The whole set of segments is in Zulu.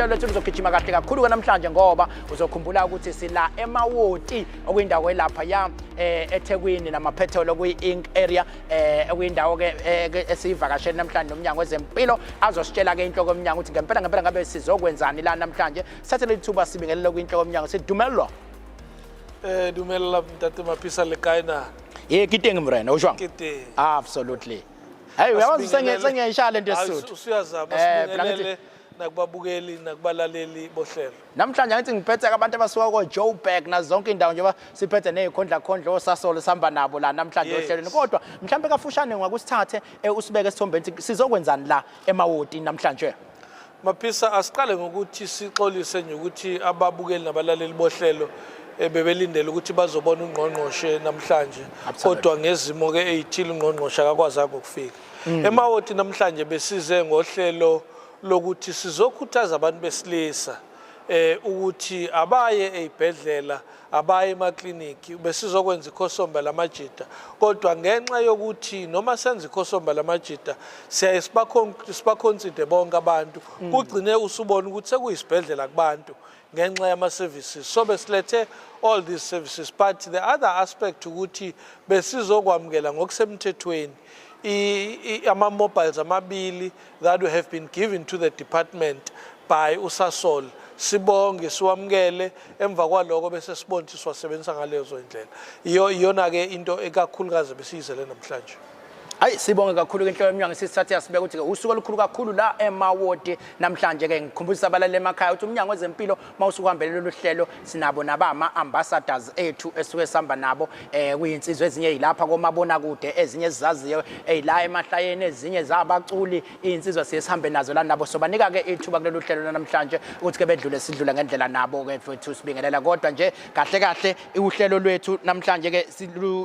Uhlelo lwethu luzogijima kahle kakhulu namhlanje, ngoba uzokhumbula ukuthi sila eMawoti, okuyindawo elapha ya eThekwini namaphethelo kuyi-Ink area, okuyindawo ke esiyivakashele namhlanje nomnyango wezempilo. Azositshela ke inhloko yomnyango ukuthi ngempela ngempela ngabe sizokwenzani la namhlanje. Sithathe leli thuba sibingelele kwinhloko yomnyango, sithi dumela. Dumela ntate Maphisa, le kae na? Ye, ke teng morena, o jwang? Ke teng. Absolutely. Hey, uyawazi sengiyayishaya lento yesiSuthu. Usuyazama. Phela ngithi- Sibingelele nakubabukeli nakubalaleli bohlelo. Namhlanje angithi ngiphethe abantu abasuka ko-Joburg nazo zonke indawo, njengoba siphethe ney'khondlakhondla oSasol, sihamba nabo la namhlanje ohlelweni. Kodwa mhlawumbe kafushane ungakusithathe usibeke esithombeni ukuthi sizokwenzani la eMawoti namhlanje. Maphisa, asiqale ngokuthi sixolise nje ukuthi ababukeli nabalaleli bohlelo bebelindele ukuthi bazobona ungqongqoshe namhlanje, kodwa ngezimo ke eyithile ungqongqoshe akakwazanga ukufika. EMawoti namhlanje besize ngohlelo lokuthi sizokhuthaza abantu besilisa ukuthi abaye ezibhedlela, abaye emakliniki. Besizokwenza ikhosomba lamajida, kodwa ngenxa yokuthi noma senza ikhosomba lamajida siyaye sibaconsider bonke abantu, kugcine usubona ukuthi sekuyisibhedlela kubantu ngenxa yama-services. So besilethe all these services, but the other aspect ukuthi besizokwamukela ngokusemthethweni ama-mobiles amabili that have been given to the department by uSasol. Sibonge, siwamukele, emva kwaloko bese sibona ukuthi siwasebenzisa ngalezo ndlela. Iyo iyona-ke into ekakhulukazi besiyizele namhlanje. Hayi, sibonge kakhulu ke inhloko yomnyango. Sisithathe yasibeka ukuthi ke usuku olukhulu kakhulu la eMawoti namhlanje ke. Ngikhumbuzisa abalaleli emakhaya ukuthi umnyango wezempilo mawusukuhambele lolu hlelo, sinabo nabama ambassadors ethu esuke sihamba nabo, kuyinsizwa ezinye ezilapha komabona kude, ezinye ezizaziyo ezila emahlayeni, ezinye zabaculi, izinsizwa siye sihambe nazo la nabo. Sobanika ke ithuba kulolu hlelo namhlanje ukuthi ke bedlule, sidlule ngendlela nabo ke futhi sibingelela. Kodwa nje kahle kahle uhlelo lwethu namhlanje ke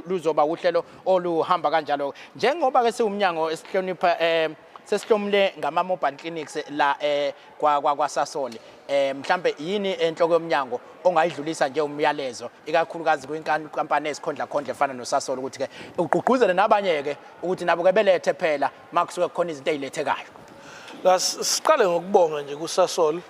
luzoba uhlelo oluhamba kanjalo, njengoba ke siwumnyango esihlonipha sesihlomule ngama mobile clinics la kwa kwaSasol. Mhlambe yini enhloko yomnyango ongayidlulisa nje umyalezo, ikakhulukazi kwinkampani ezikhondla khondla efana noSasol, ukuthi ke ugqugquzele nabanye ke ukuthi nabo ke belethe phela makusuke kukhona izinto ezilethekayo? Siqale ngokubonga nje kuSasol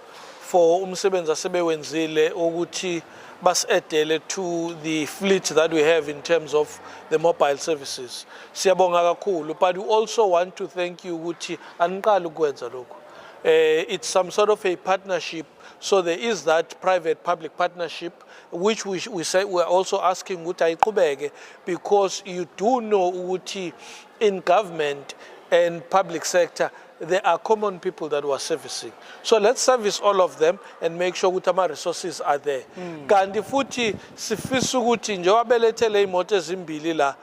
for umsebenzi asebewenzile ukuthi basi-addele to the fleet that we have in terms of the mobile services. Siyabonga kakhulu, but we also want to thank you ukuthi aniqali ukwenza lokhu. It's some sort of a partnership, so there is that private public partnership which we say we're also asking ukuthi ayiqhubeke, because you do know ukuthi in government and public sector there are common people that we're servicing. So let's service all of them and make sure ukuthi ama-resources are there. Kanti futhi sifisa ukuthi njengoba belethele iy'moto ezimbili la,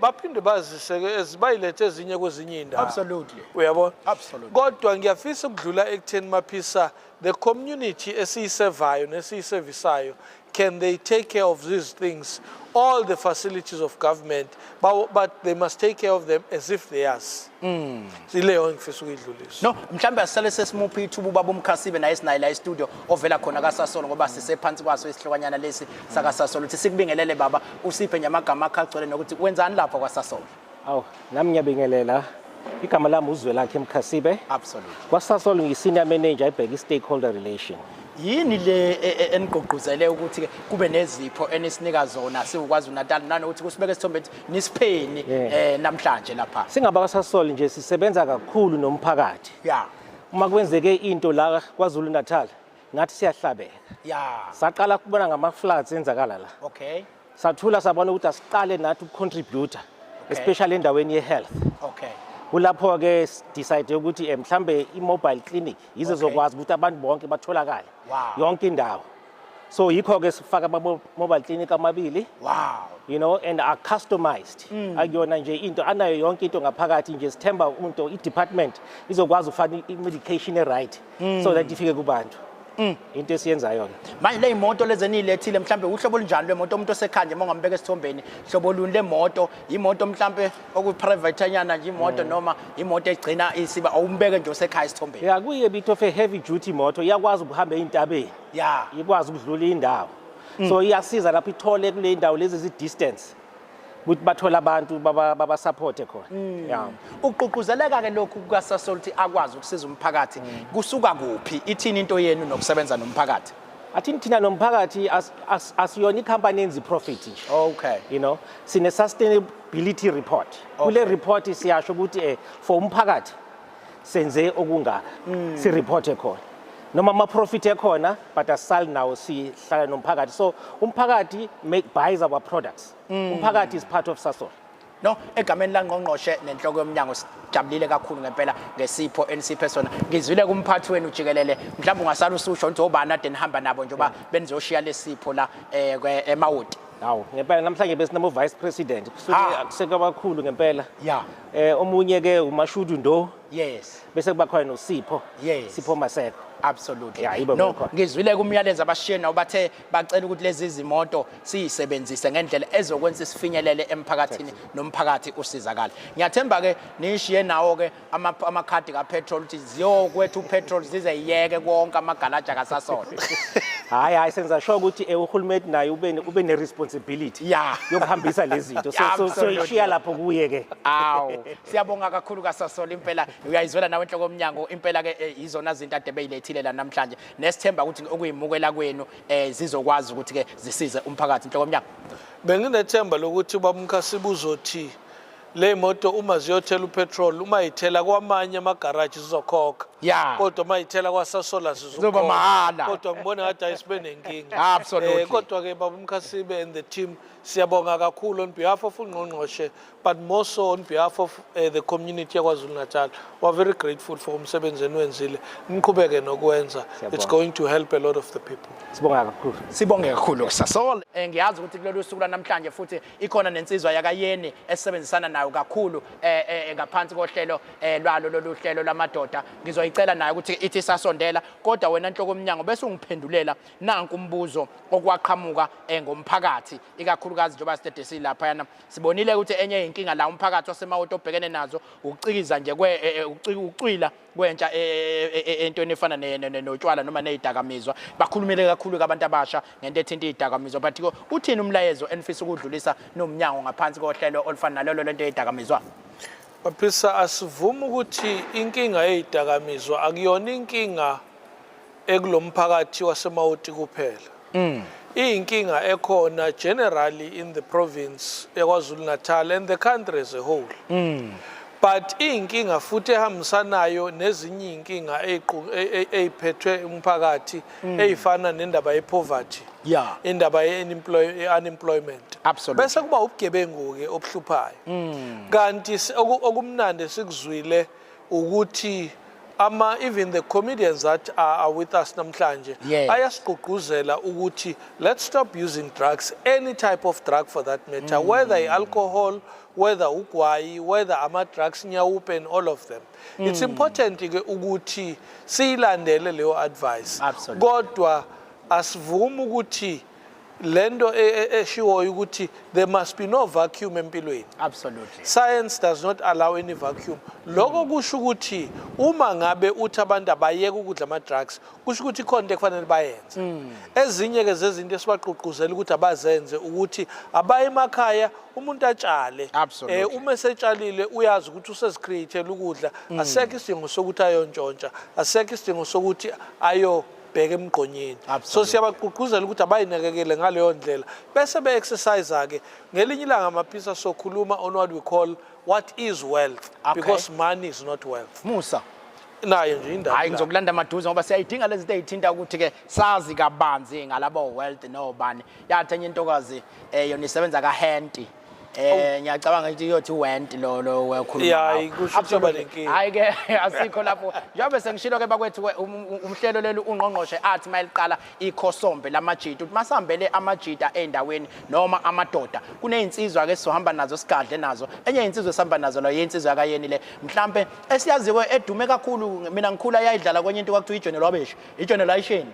baphinde bazise bayilethe ezinye kwezinye iy'ndawo. Uyabona? Absolutely. Kodwa ngiyafisa ukudlula ekutheni, Maphisa, the community esiyisevayo nesiyisevisayo, can they take care of these things, all the facilities of government, but they must take care of them as if they are. Ileyo engifisa ukuyidlulisa. No, mhlambe asisale sesimuphi ithuba ubaba uMkhasibe naye sinaye la e-studio ovela khona kaSasol, ngoba sisephansi kwaso isihlokanyana lesi sakaSasol. Uthi sikubingelele baba, usiphe nje amagama akhe agcwele nokuthi wenzani lapha kwaSasol. Awu, nami ngiyabingelela. Igama lami uZwelakhe Mkhasibe. KwaSasol ngiyi-senior manager ebheka i-stakeholder relation. Yini le enigqugquzele ukuthi ke kube nezipho enisinika zona siwukwaZulu Natal, nanokuthi kusibeke isithombe ukuthi nisipheni namhlanje lapha? SingabakaSasol nje sisebenza kakhulu nomphakathi. Uma kwenzeke into la KwaZulu Natal, ngathi siyahlabeka. Saqala kubona ngama-floods enzakala la. Sathula, sabona ukuthi asiqale nathi ukucontributor, especially endaweni ye-health. Kulapho-ke decide ukuthi mhlambe i-mobile clinic yize zokwazi ukuthi abantu bonke batholakale yonke indawo. So yikho-ke sifaka ama-mobile clinic amabili and are customized. Akuyona nje into anayo yonke into ngaphakathi nje. Sithemba umuntu i-department izokwazi ukufaka i-medication e-right so that ifike kubantu. Into esiyenzayo-ke. Manje le imoto lezi eniyilethile, mhlambe uhlobo olunjani lwemoto? Umuntu osekhaya nje uma ungambeka esithombeni, hlobo luni lemoto? Imoto mhlambe okuyi-private anyana nje imoto, noma imoto egcina isiba awumbeke nje osekhaya esithombeni? Ya, kuyi bit of a heavy duty moto, iyakwazi ukuhamba ey'ntabeni, ikwazi ukudlula indawo, so iyasiza lapho ithole kule ndawo lezi zi-distance. Ukuthi bathola abantu baba support khona. Yeah. Uqhuquzeleka ke lokhu kukaSasol ukuthi akwazi ukusiza umphakathi kusuka kuphi? Ithini into yenu nokusebenza nomphakathi? Athini thina nomphakathi asiyona ikhampani enza i-profit nje. Sine sustainability report. Kule report siyasho ukuthi for umphakathi senze okungaka. Si report khona. Noma ama profit ekhona, but asali nawo, sihlala nomphakathi. So umphakathi make buys our products. Umphakathi is part of Sasol. No, egameni langqongqoshe nenhloko yomnyango, sijabulile kakhulu ngempela ngesipho enisiphe sona. Ngizwile kumphathi wenu jikelele, mhlawumbe ungasala ususho ukuthi obani ade nihamba nabo njengoba benizoshiya lesipho la eMawoti. Hawu, ngempela namhlanje besinabo vice president. Kusuke kuseke abakhulu ngempela. Omunye ke uMashudu Ndo. Bese kuba khona noSipho. Sipho Maseko. Absolutely. Yeah, ibo No, bekhona. ngizwile kumyalezo abashiye nawo, bathe bacela ukuthi lezi zimoto siyisebenzise ngendlela ezokwenza sifinyelele emphakathini nomphakathi usizakale. Ngiyathemba ke nishiye nawo ke amakhadi kapetrol ukuthi ziyokwethu upetrol zize yiyeke konke amagalaja kaSasol. Hayi hayi, senza sure ukuthi uhulumeni naye ube ne responsibility yokuhambisa lezi zinto. So ishiya lapho kuye ke. Awu, siyabonga kakhulu kaSasol impela. Uyayizwela nawe enhloko yomnyango impela ke, izona zinto ade beyilethile la namhlanje. Nesithemba ukuthi okuyimukela kwenu zizokwazi ukuthi ke zisize umphakathi, enhloko yomnyango. Benginethemba lokuthi ubaba uMkhasibe uzothi le moto uma ziyothela upetrol, uma yithela kwamanye amagaraji zizokhokha. Kodwa uma yithela kwaSasol Zizoba mahhala. Kodwa ngibona ngathi ayisibe nenkinga. Kodwa ke baba uMkhasibe and the team, siyabonga kakhulu on behalf of ungqongqoshe, but more so on behalf of the community yaKwaZulu Natal. We are very grateful for umsebenzi eniwenzile. Niqhubeke nokwenza. It's Siyabonga. going to help a lot of the people. Sibonga kakhulu. Sibonge kakhulu Sasol. Ngiyazi ukuthi kulolu suku lwanamhlanje futhi ikhona nensizwa yakayeni esebenzisana nayo kakhulu ngaphansi kohlelo lwalo lolu hlelo lwamadoda. Ngizoyicela nayo ukuthi ithi sasondela, kodwa wena nhloko yomnyango bese ungiphendulela nanku umbuzo okwaqhamuka ngomphakathi, ikakhulukazi njengoba sidede silapha yana. Sibonile ukuthi enye inkinga la umphakathi waseMawoti obhekene nazo ukucikiza nje kwe ukucwila kwentsha entweni efana notshwala noma nezidakamizwa. Bakhulumile kakhulu abantu abasha ngento ethinta izidakamizwa, but ke uthini umlayezo enifisa ukudlulisa nomnyango ngaphansi kohlelo olufana nalolo lento yezidakamizwa? Maphisa, asivuma ukuthi inkinga yezidakamizwa akuyona inkinga ekulomphakathi waseMawoti kuphela. Iyinkinga ekhona generally in the province yaKwaZulu Natal and the country as a whole. But iyinkinga futhi ehambisanayo nezinye iy'nkinga ey'phethwe umphakathi ey'fana nendaba ye-poverty. Indaba ye-unemployment. Bese kuba ubugebengu-ke obuhluphayo. Kanti okumnandi sikuzwile ukuthi even the comedians that are with us namhlanje ayasigqugquzela ukuthi let's stop using drugs, any type of drug for that matter, whether alcohol, whether ugwayi, whether ama-drugs, nyaope and all of them. It's important ke ukuthi siyilandele leyo advice. Kodwa asivumi ukuthi lento eshiwoyo ukuthi there must be no vacuum empilweni. Science does not allow any vacuum. Lokho kusho ukuthi uma ngabe uthi abantu abayeke ukudla ama-drugs, kusho ukuthi ikhona into ekufanele bayenze. Ezinye ke zezinto esibagqugquzela ukuthi abazenze ukuthi abaye emakhaya, umuntu atshale. Uma esetshalile uyazi ukuthi usezicreatela ukudla, asekho isidingo sokuthi ayontshontsha, asekho isidingo sokuthi ayo bheka emgqonyeni. So siyabagqugquzela ukuthi abayinakekele ngaleyo ndlela bese be-exercise ke. Ngelinye ilanga, Maphisa, sokhuluma on what we call what is wealth, because money is not wealth. Musa. Nayo nje indaba. Hayi, ngizokulanda maduze ngoba siyayidinga lezi zinto ey'thinta ukuthi ke sazi kabanzi ngalabo wealth nobani. Yathi enye intokazi yona isebenza kaHenti. Ngiyacabanga ukuthi iyothi went lo lo wekhuluma Yeah, ngawo. kusho ukuthi yoba Absolutely. nenkinga. Hayi ke, asikho lapho. Njengoba sengishilo ke bakwethu ke, umhlelo lelu ungqongqoshe athi mayeliqala ikhosombe lamajita, ukuthi masihambele amajita endaweni noma amadoda, kunezinsizwa ke sizohamba nazo, sigadle nazo. Enye insizwa esihamba nazo la yinsizwa yakayeni le mhlambe esiyaziwe edume kakhulu. Mina ngikhula yayidlala kwenye into kwakuthiwa ijone lwabeshi, ijone layisheni.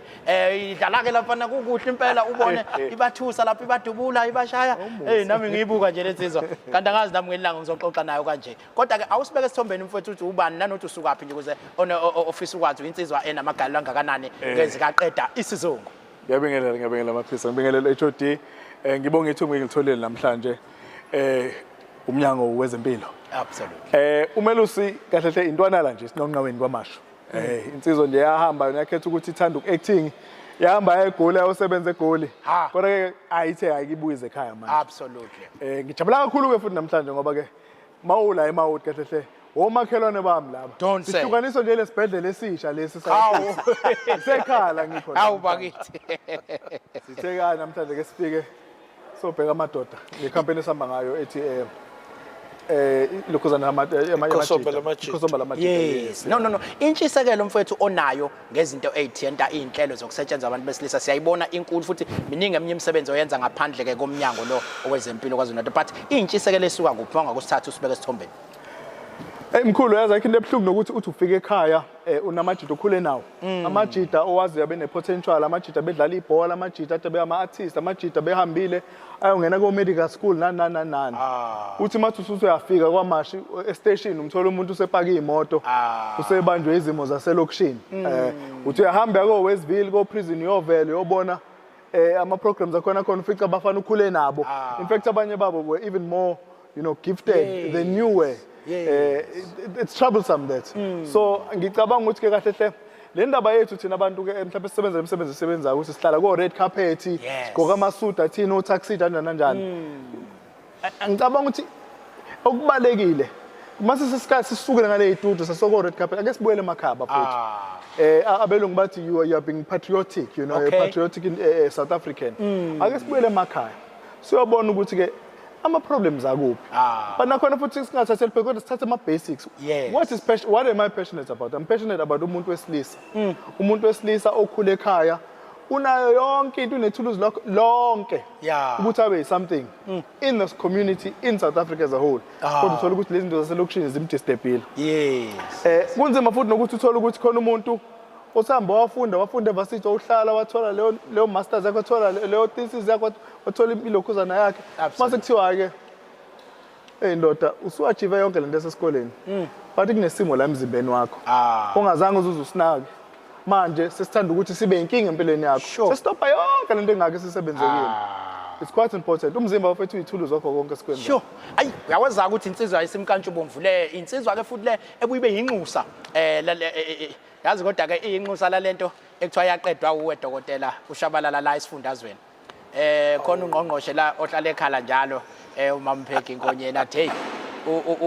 Idlala ke lapha kukuhle impela, ubone ibathusa lapha, ibadubula, ibashaya. Hey, nami ngiyibuka nje lensizwa, kanti angazi nami ngelanga ngizoxoxa nayo kanje. Kodwa ke awusibeke esithombeni mfowethu ukuthi ubani nanokuthi usukaphi nje, ukuze ofisa ukwazi insizwa enamagalelo angakanani ngezikaqeda isizungu. Ngiyabingelela, ngiyabingelela Maphisa, ngibingelela HOD. Ngibonge ithuba engilitholile namhlanje. Umnyango wezempilo. Absolutely. Umelusi kahle hle intwana la nje sinonqaweni kwamasho. Insizwa nje yahamba yona yakhetha ukuthi ithanda uku-acting. Yahamba eGoli ayosebenza eGoli. Kodwa ke ayithe ayikibuyize ekhaya manje. Absolutely. Ngijabula kakhulu ke futhi namhlanje ngoba ke mawula emawuthi kahle hle omakhelwane bami laba. Sihlukaniswa nje lesibhedlela esisha lesi Hawu. Sekhala ngikho. Hawu bakithi. Sithe ka namhlanje ke sifike sobheka amadoda ngecampaign esihamba ngayo ethi lokhuzana Ikhosombela lamajita. Yes. No. Intshisekelo mfowethu onayo ngezinto ezithinta inhlelo zokusetshenzwa abantu besilisa siyayibona inkulu futhi miningi eminye imisebenzi oyenza ngaphandle ke komnyango lo owezempilo KwaZulu-Natal. But intshisekelo esuka kuphi wangakusithatha usibeke esithombeni? Mkhulu yazi ayikho into ebuhlungu nokuthi uthi ufike ekhaya unamajita okhule nawo. Amajita owaziyo abe ne-potential, amajita bedlala ibhola, amajita ade beyama artist, amajita behambile ayongena ko medical school nani nani nani nani. Uthi mathi usuthi uyafika kwaMashi e-station umthola umuntu usepaka imoto, usebanjwe izimo zaselokishini. Uthi uyahamba ko Westville ko prison uyovela uyobona ama programs akhona khona ufica abafana ukhule nabo. In fact abanye babo were even more gifted than you were. It's troublesome that. So ngicabanga ukuthi ke kahle hle le ndaba yethu thina abantu ke mhlawumbe sisebenza imisebenzi esisebenzayo ukuthi sihlala ko red carpet, sigqoka amasuit athini o tuxedo kanjani kanjani. Ngicabanga ukuthi okubalekile mase sesikhathi sisukele ngale itudio sasoko red carpet ake sibuyele emakhaya bafethu. Abelungu bathi you are being patriotic, patriotic in South African. Ake sibuyele emakhaya. Siyobona ukuthi ke ama problems akuphi. But nakhona futhi singathatheli phezulu kodwa sithathe ama basics. Yes. What am I passionate about? I'm passionate about umuntu wesilisa. Umuntu wesilisa okhule ekhaya unayo yonke into unethuluzi lonke ukuthi abe something in this community in South Africa as a whole. Kodwa uthola ukuthi lezi zinto zaselokishini zimdisturbile. Yes. Kunzima futhi nokuthi uthole ukuthi khona umuntu osihamba wafunda evarsity uhlala wathola leyo masters yakhe wathola leyo thesis yakhe wathola ilokhuzana yakhe. Mase kuthiwa ke hey ndoda usuachieve yonke lento esesikoleni. But kunesimo la emzimbeni wakho. Ongazange uzuze usinake. Manje sesithanda ukuthi sibe inkinga empilweni yakho. Sesitopha yonke lento engaka esisebenzekile. It's quite important. Umzimba wafethu uyithuluzi wakho konke sikwenza. Sure. Ayi uyawaza ukuthi insizwa ayisimkantshubomvu le, insizwa ke futhi le ebuye ibe yinxusa. Yazi kodwa ke iyinxusa lalento ekuthiwa yaqedwa uwe dokotela uShabalala la esifundazweni. Khona ungqongqoshe la ohlala ekhala njalo uMampheki Nkonyeni athi hey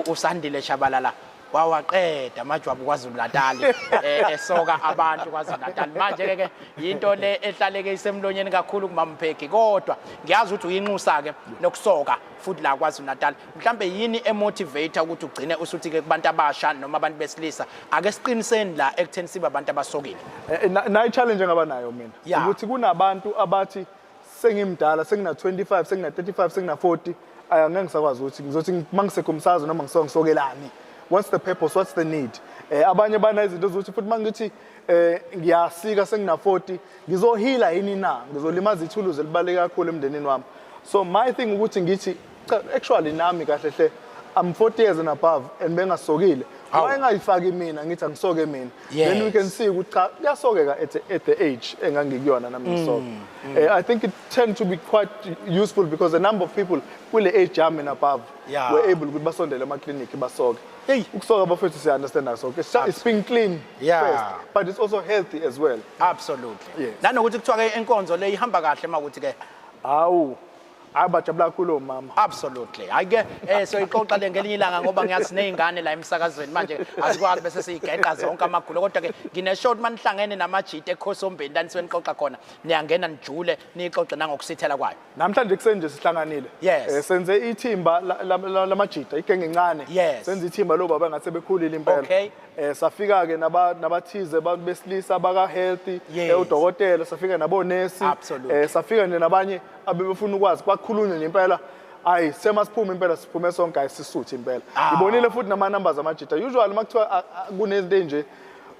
uSandile Shabalala wawaqeda amajwabu KwaZulu Natal esoka abantu KwaZulu Natal. Manje ke into le ehlaleke isemlonyeni kakhulu kuMampheki kodwa ngiyazi ukuthi uyinxusa ke nokusoka futhi la KwaZulu Natal. Mhlambe yini emotivator ukuthi ugcine usuthi ke kubantu abasha noma abantu besilisa ake siqiniseni la ekutheni sibe abantu abasokile? Nayi challenge engaba nayo mina ukuthi kunabantu abathi sengimdala sengina 25 sengina 35 sengina 40 angeke ngisakwazi ukuthi ngizothi mangisekhumsazo noma ngisokelani. What's the purpose? What's the need? Abanye bana izinto zokuthi futhi mangithi ngiyasika sengina 40 ngizohila yini na? Ngizolimaza ithuluzi elibaluleke kakhulu emndenini wami. So my thing ukuthi ngithi actually nami kahle hle I'm 40 years and above and bengasokile. Why ngayifaki mina ngithi angisoke mina? Then we can see ukuthi cha kuyasokeka at the age engangikuyona nami ngisoka. I think it tend to be quite useful because a number of people kule age yami and above were able ukuthi basondele ema clinic basoke. Ukusoka bafethu siya understand sonke. It's being clean first, but it's also healthy as well. Absolutely. Nanokuthi kuthiwa ke inkonzo le ihamba kahle makuthi ke hawu abajabula kakhulu mama. Absolutely. Hayi ke soyixoxa le ngelinye ilanga ngoba ngiyazi nezingane la emsakazweni manje asikwazi bese siyigeqa zonke amagulo kodwa ke ngine short manihlangene namajita ekhosombeni la nisuke nixoxa khona niyangena nijule nixoxe nangokusithela kwayo. Namhlanje kuseni nje sihlanganile. Senze ithimba lamajita igenge encane. Senze ithimba lo baba ngathi bekhulile impela. Safika ke nabathize abantu besilisa baka healthy udokotela safika nabonesi safika nje nabanye abebefuna ukwazi kwakhulunywa nempela ayi semasiphume impela siphume sonke ayisisuthe impela. Ngibonile futhi nama numbers amajita usually makuthiwa kunezinto nje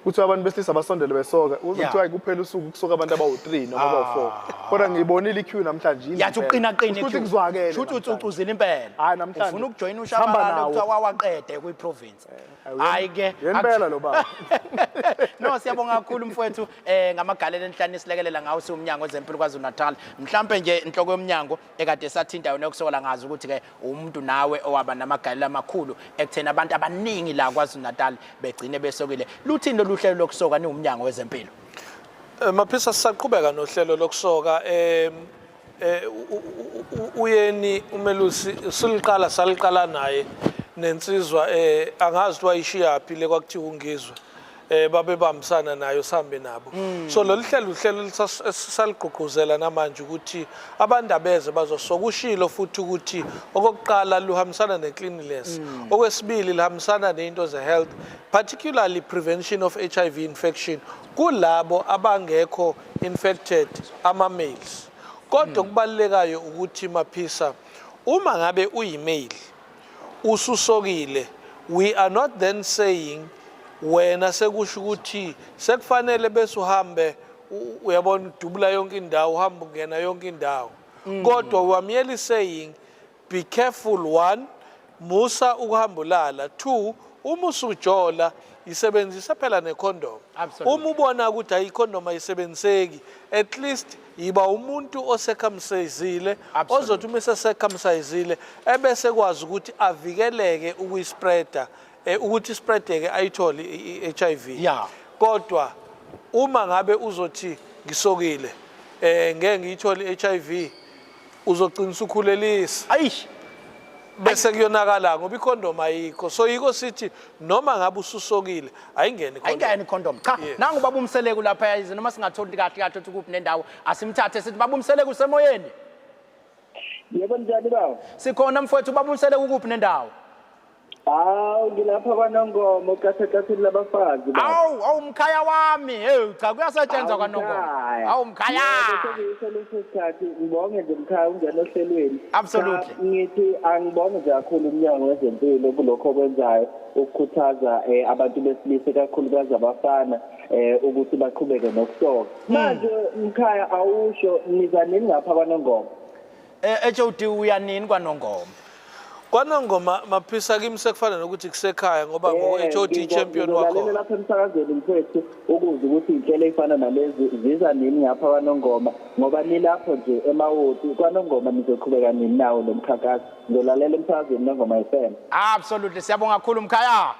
Kuthiwa abantu besilisa basondele besoka, kuze kuthiwa kuphela usuku kusoka abantu abawu-3 noma abawu-4. Kodwa ngiyibonile i-queue namhlanje yini Yathi impela. uqina qina. Kusho ukuthi kuzwakele Shuthi namhlanje. ucucuzile impela. Hhayi, namhlanje Ufuna ukujoyina sihamba uShabalala nawo. kuthiwa wawaqede kwi-province. Hayi ke. Yena impela lo baba. No, siyabonga kakhulu mfowethu ngamagalelo enhlanu esilekelela ngawo siwumnyango wezempilo KwaZulu Natal. Mhlambe nje inhloko yomnyango ekade sathinta yona yokusola ngazi ukuthi ke umuntu nawe owaba namagalelo amakhulu ekutheni abantu abaningi la KwaZulu Natal begcine besokile. Luthini lolu hlelo lokusoka niwumnyango wezempilo? Maphisa, sisaqhubeka nohlelo lokusoka. Uyeni umelusi siliqala, saliqala naye nensizwa, angazi ukuthi wayishiyaphi le kwakuthiwa ungizwe, babebambisana nayo, sihambe nabo. So lolu hlelo, uhlelo esisaligqugquzela namanje ukuthi abantu abeze bazosoka. Ushilo futhi ukuthi okokuqala luhambisana ne-cleanliness, okwesibili lihambisana ney'nto ze-health, particularly prevention of HIV infection kulabo abangekho infected, ama-males. Kodwa okubalulekayo ukuthi, Maphisa, uma ngabe uyi-male ususokile, we are not then saying wena sekusho ukuthi sekufanele bese uhambe uyabona, udubula yonke indawo, uhamba ungena yonke indawo. Kodwa we are merely saying be careful. One, musa ukuhamba ulala. Two, uma usujola, isebenzisa phela necondom. Uma ubona ukuthi ayi, icondom ayisebenziseki, at least yiba umuntu ocircumcisile, ozothi uma esecircumcisile ebese kwazi ukuthi avikeleke ukuyispreada, ukuthi ispreadeke, ayithole i-HIV. Kodwa uma ngabe uzothi ngisokile, ngeke ngiyithole i-HIV, uzogcina usukhulelisa. Ayish. Bese kuyonakala ngoba icondom ayikho. So yiko sithi noma ngabe ususokile, ayingene icondom. Ayingene icondom, cha. Yes. Nangu baba uMseleku lapha yize noma singatholi kahle kahle ukuthi kuphi nendawo, asimthathe sithi, baba uMseleku, usemoyeni. Yebo, njani baba? Sikhona mfowethu. Baba uMseleku, kuphi nendawo? Hawu, ngilapha kwaNongoma, uqatha-qatheni labafazi, baba. Awu, awu mkhaya wami. Hey, cha, kuyasetshenzwa kwaNongoma. Mkhaya. Awu mkhaya. Yebo, sekuyiso leso sikhathi. Ngibonge nje mkhaya ungena ohlelweni. Absolutely. Cha, ngithi angibonge nje kakhulu umnyango wezempilo kulokho okwenzayo ukukhuthaza abantu besilisa, kakhulukazi abafana, ukuthi baqhubeke nokusoka. Manje mkhaya, awusho, niza nini ngapha kwaNongoma? HOD, uya nini kwaNongoma? KwaNongoma, Maphisa, kimi sekufana nokuthi kusekhaya ngoba ngo-HOD champion Ngizolalela wakho. Lapha emsakazweni mfethu ukuze ukuthi iy'nhlelo ey'fana nalezi ziza nini ngapha kwaNongoma, ngoba nilapho nje eMawoti kwaNongoma. Nizoqhubeka nini nawo lo mkhankaso? Ngizolalela emsakazweni Nongoma FM. Absolutely, siyabonga kakhulu mkhaya.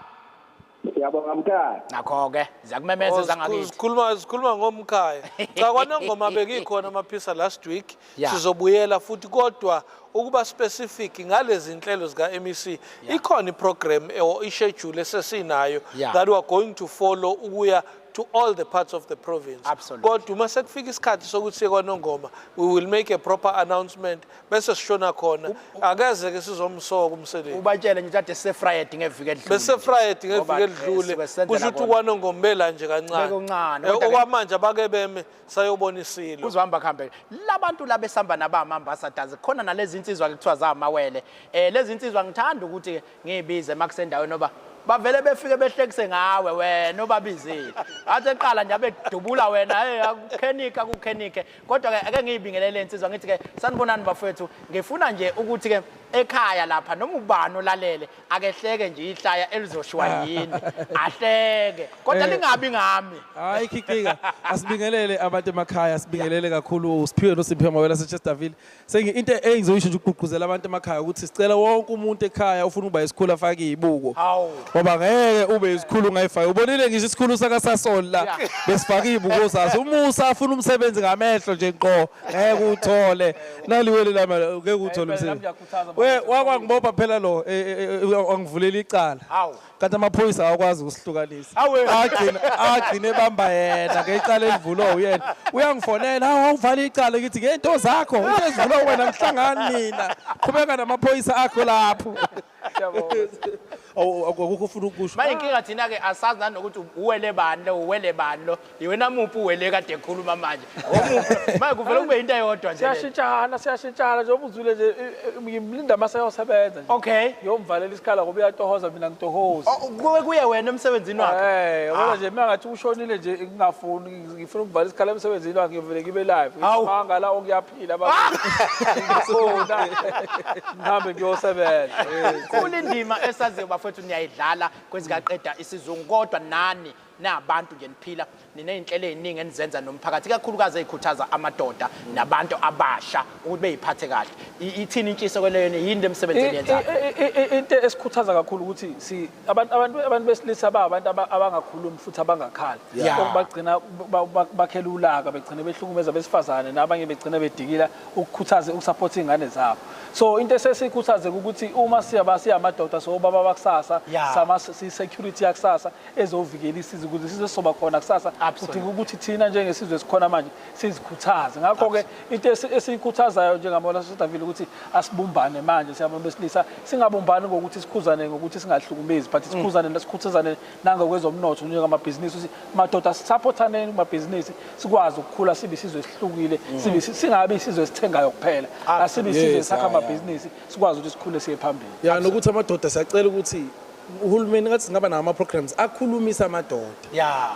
Siyabonga mkhaya. Nakho ke ziyakumemeza Oh, zangakithi. Sikhuluma ngomkhaya. Cha, kwaNongoma bekikhona, Maphisa, last week. Sizobuyela futhi, kodwa ukuba specific ngalezi inhlelo zika MEC, ikhona iprogram or ischedule esesinayo that we are going to follow ukuya to all the parts of the province. Kodwa uma sekufika isikhathi sokuthi siye kwaNongoma, we will make a proper announcement bese sishona khona. Akeze ke sizomsoka umsebenzi. Ubatshele nje kade sefriday ngeviki edlule. Bese Friday Ngoba, ngeviki edlule. suke senzela Kusho ukuthi kona. kwaNongoma nje kancane. Bekuncane, kodwa-ke Okwamanje abake beme sayobona isilo. Kuzohamba kuhambe labantu labesamba nabama-ambassadors khona nalezi insizwa ke kuthiwa zamawele. Lezi insizwa ngithanda ukuthi ngiyibize makusendaweni noba bavele befike behlekise ngawe wena obabizile, athi eqala nje abedubula wena, hey, akukhenike, akukhenike. Kodwa ke ake ngiyibingelele insizwa, ngithi ke sanibonani bafowethu. Ngifuna nje ukuthi ke ekhaya lapha noma ubani olalele akehleke nje ihlaya elizoshiwa yini, ahleke kodwa lingabi ngami. Hayi Khikhika, asibingelele abantu emakhaya, sibingelele kakhulu uSiphiwe noSiphiwe Mawela seChesterville. Sengi into engizoyisho nje ukugqugquzela abantu emakhaya ukuthi sicela wonke umuntu ekhaya ufuna ukuba isikhulu afake izibuko. Hawu. Ngoba ngeke ube isikhulu ungayifaki. Ubonile ngisho isikhulu saka Sasol la besifaka izibuko saso. Umusa afuna umsebenzi ngamehlo nje ngqo, ngeke uthole. Naliwele lami ngeke uthole umsebenzi. We wakwangibopha phela lo, wangivulela icala. Hawu. Kanti amaphoyisa awakwazi ukusihlukanisa. Awe. Agcine bamba yena ngecala elivulwa uyena. Uyangifonela, hawu, awuvala icala, ngithi ngento zakho, into ezivulwa wena ngihlangani mina. Qhubeka namaphoyisa akho lapho. Akukho ufuna ukusho. Manje inkinga thina-ke asazi nanokuthi uwele bani lo, uwele bani lo, iwena muphi uwele kade ekhuluma manje, omuphi manje kuvele kube into eyodwa nje le. Siyashintshana, siyashintshana njengoba uzwile nje, ngimlinda mase ayosebenza nje. Ngiyomvalela isikhala ngoba uyatohoza, mina ngitohozi. Oh, kuye wena emsebenzini wakhe. Yabona nje mina ngathi ushonile nje ngingafuni, ngifuna ukuvala isikhala emsebenzini wakhe, ngivele ngibe live. Hawu. Ngicabanga la okuyaphila baba. Ngifuna ngihambe ngiyosebenza. Nkulu indima esaziyo bafowethu niyayidlala kwezikaqeda isizungu, kodwa nani nabantu nje niphila niney'nhlelo ey'ningi enizenza nomphakathi, ikakhulukazi ey'khuthaza amadoda nabantu abasha ukuthi bey'phathe kahle. Ithini intshisekelo yenu, yini le misebenzi eniyenzayo? Into esikhuthaza kakhulu ukuthi abantu besilisa ba abantu abangakhulumi futhi abangakhali. Okubagcina bakhela ulaka, begcine behlukumeza abesifazane nabanye begcine bedikila ukukhuthaza ukusupport iy'ngane zabo. So into esesikhuthaze ukuthi uma siyaba siyamadoda sobaba bakusasa, sama si-security yakusasa ezovikela isizwe ukuze sizwe sizoba khona kusasa. Kudinga ukuthi thina njengesizwe esikhona manje sizikhuthaze. Ngakho-ke into esiyikhuthazayo njengamawele aseSouthaville ukuthi asibumbane manje siyabantu besilisa, singabumbani ngokuthi sikhuzane ngokuthi singahlukumezi, but sikhuzane, sikhuthazane nangokwezomnotho njengamabhizinisi ukuthi madoda sisupportaneni kumabhizinisi sikwazi ukukhula sibe isizwe esihlukile, singabi isizwe esithengayo kuphela, asibe isizwe esakha amabhizinisi sikwazi ukuthi sikhule siye phambili. Ya, nokuthi amadoda siyacela ukuthi uhulumeni ngathi singaba nawo ama-programs akhulumisa amadoda.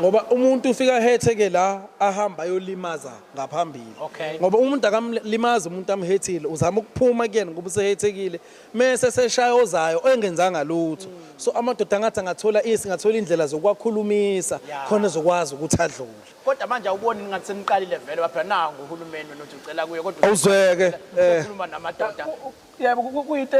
Ngoba umuntu ufika hetheke la ahamba ayolimaza ngaphambili. Ngoba umuntu akamlimazi umuntu amhethile, uzama ukuphuma kuyena ngoba usehethekile, mese seshaya ozayo engenzanga lutho. So amadoda ngathi angathola singathola indlela zokwakhulumisa khona ezokwazi ukuthi adlule. Kodwa manje awuboni ngathi seniqalile vele phela nangu uhulumeni wena uthi ucela kuye, kodwa Awuzweke, ukhuluma namadoda. Yebo, kuyinto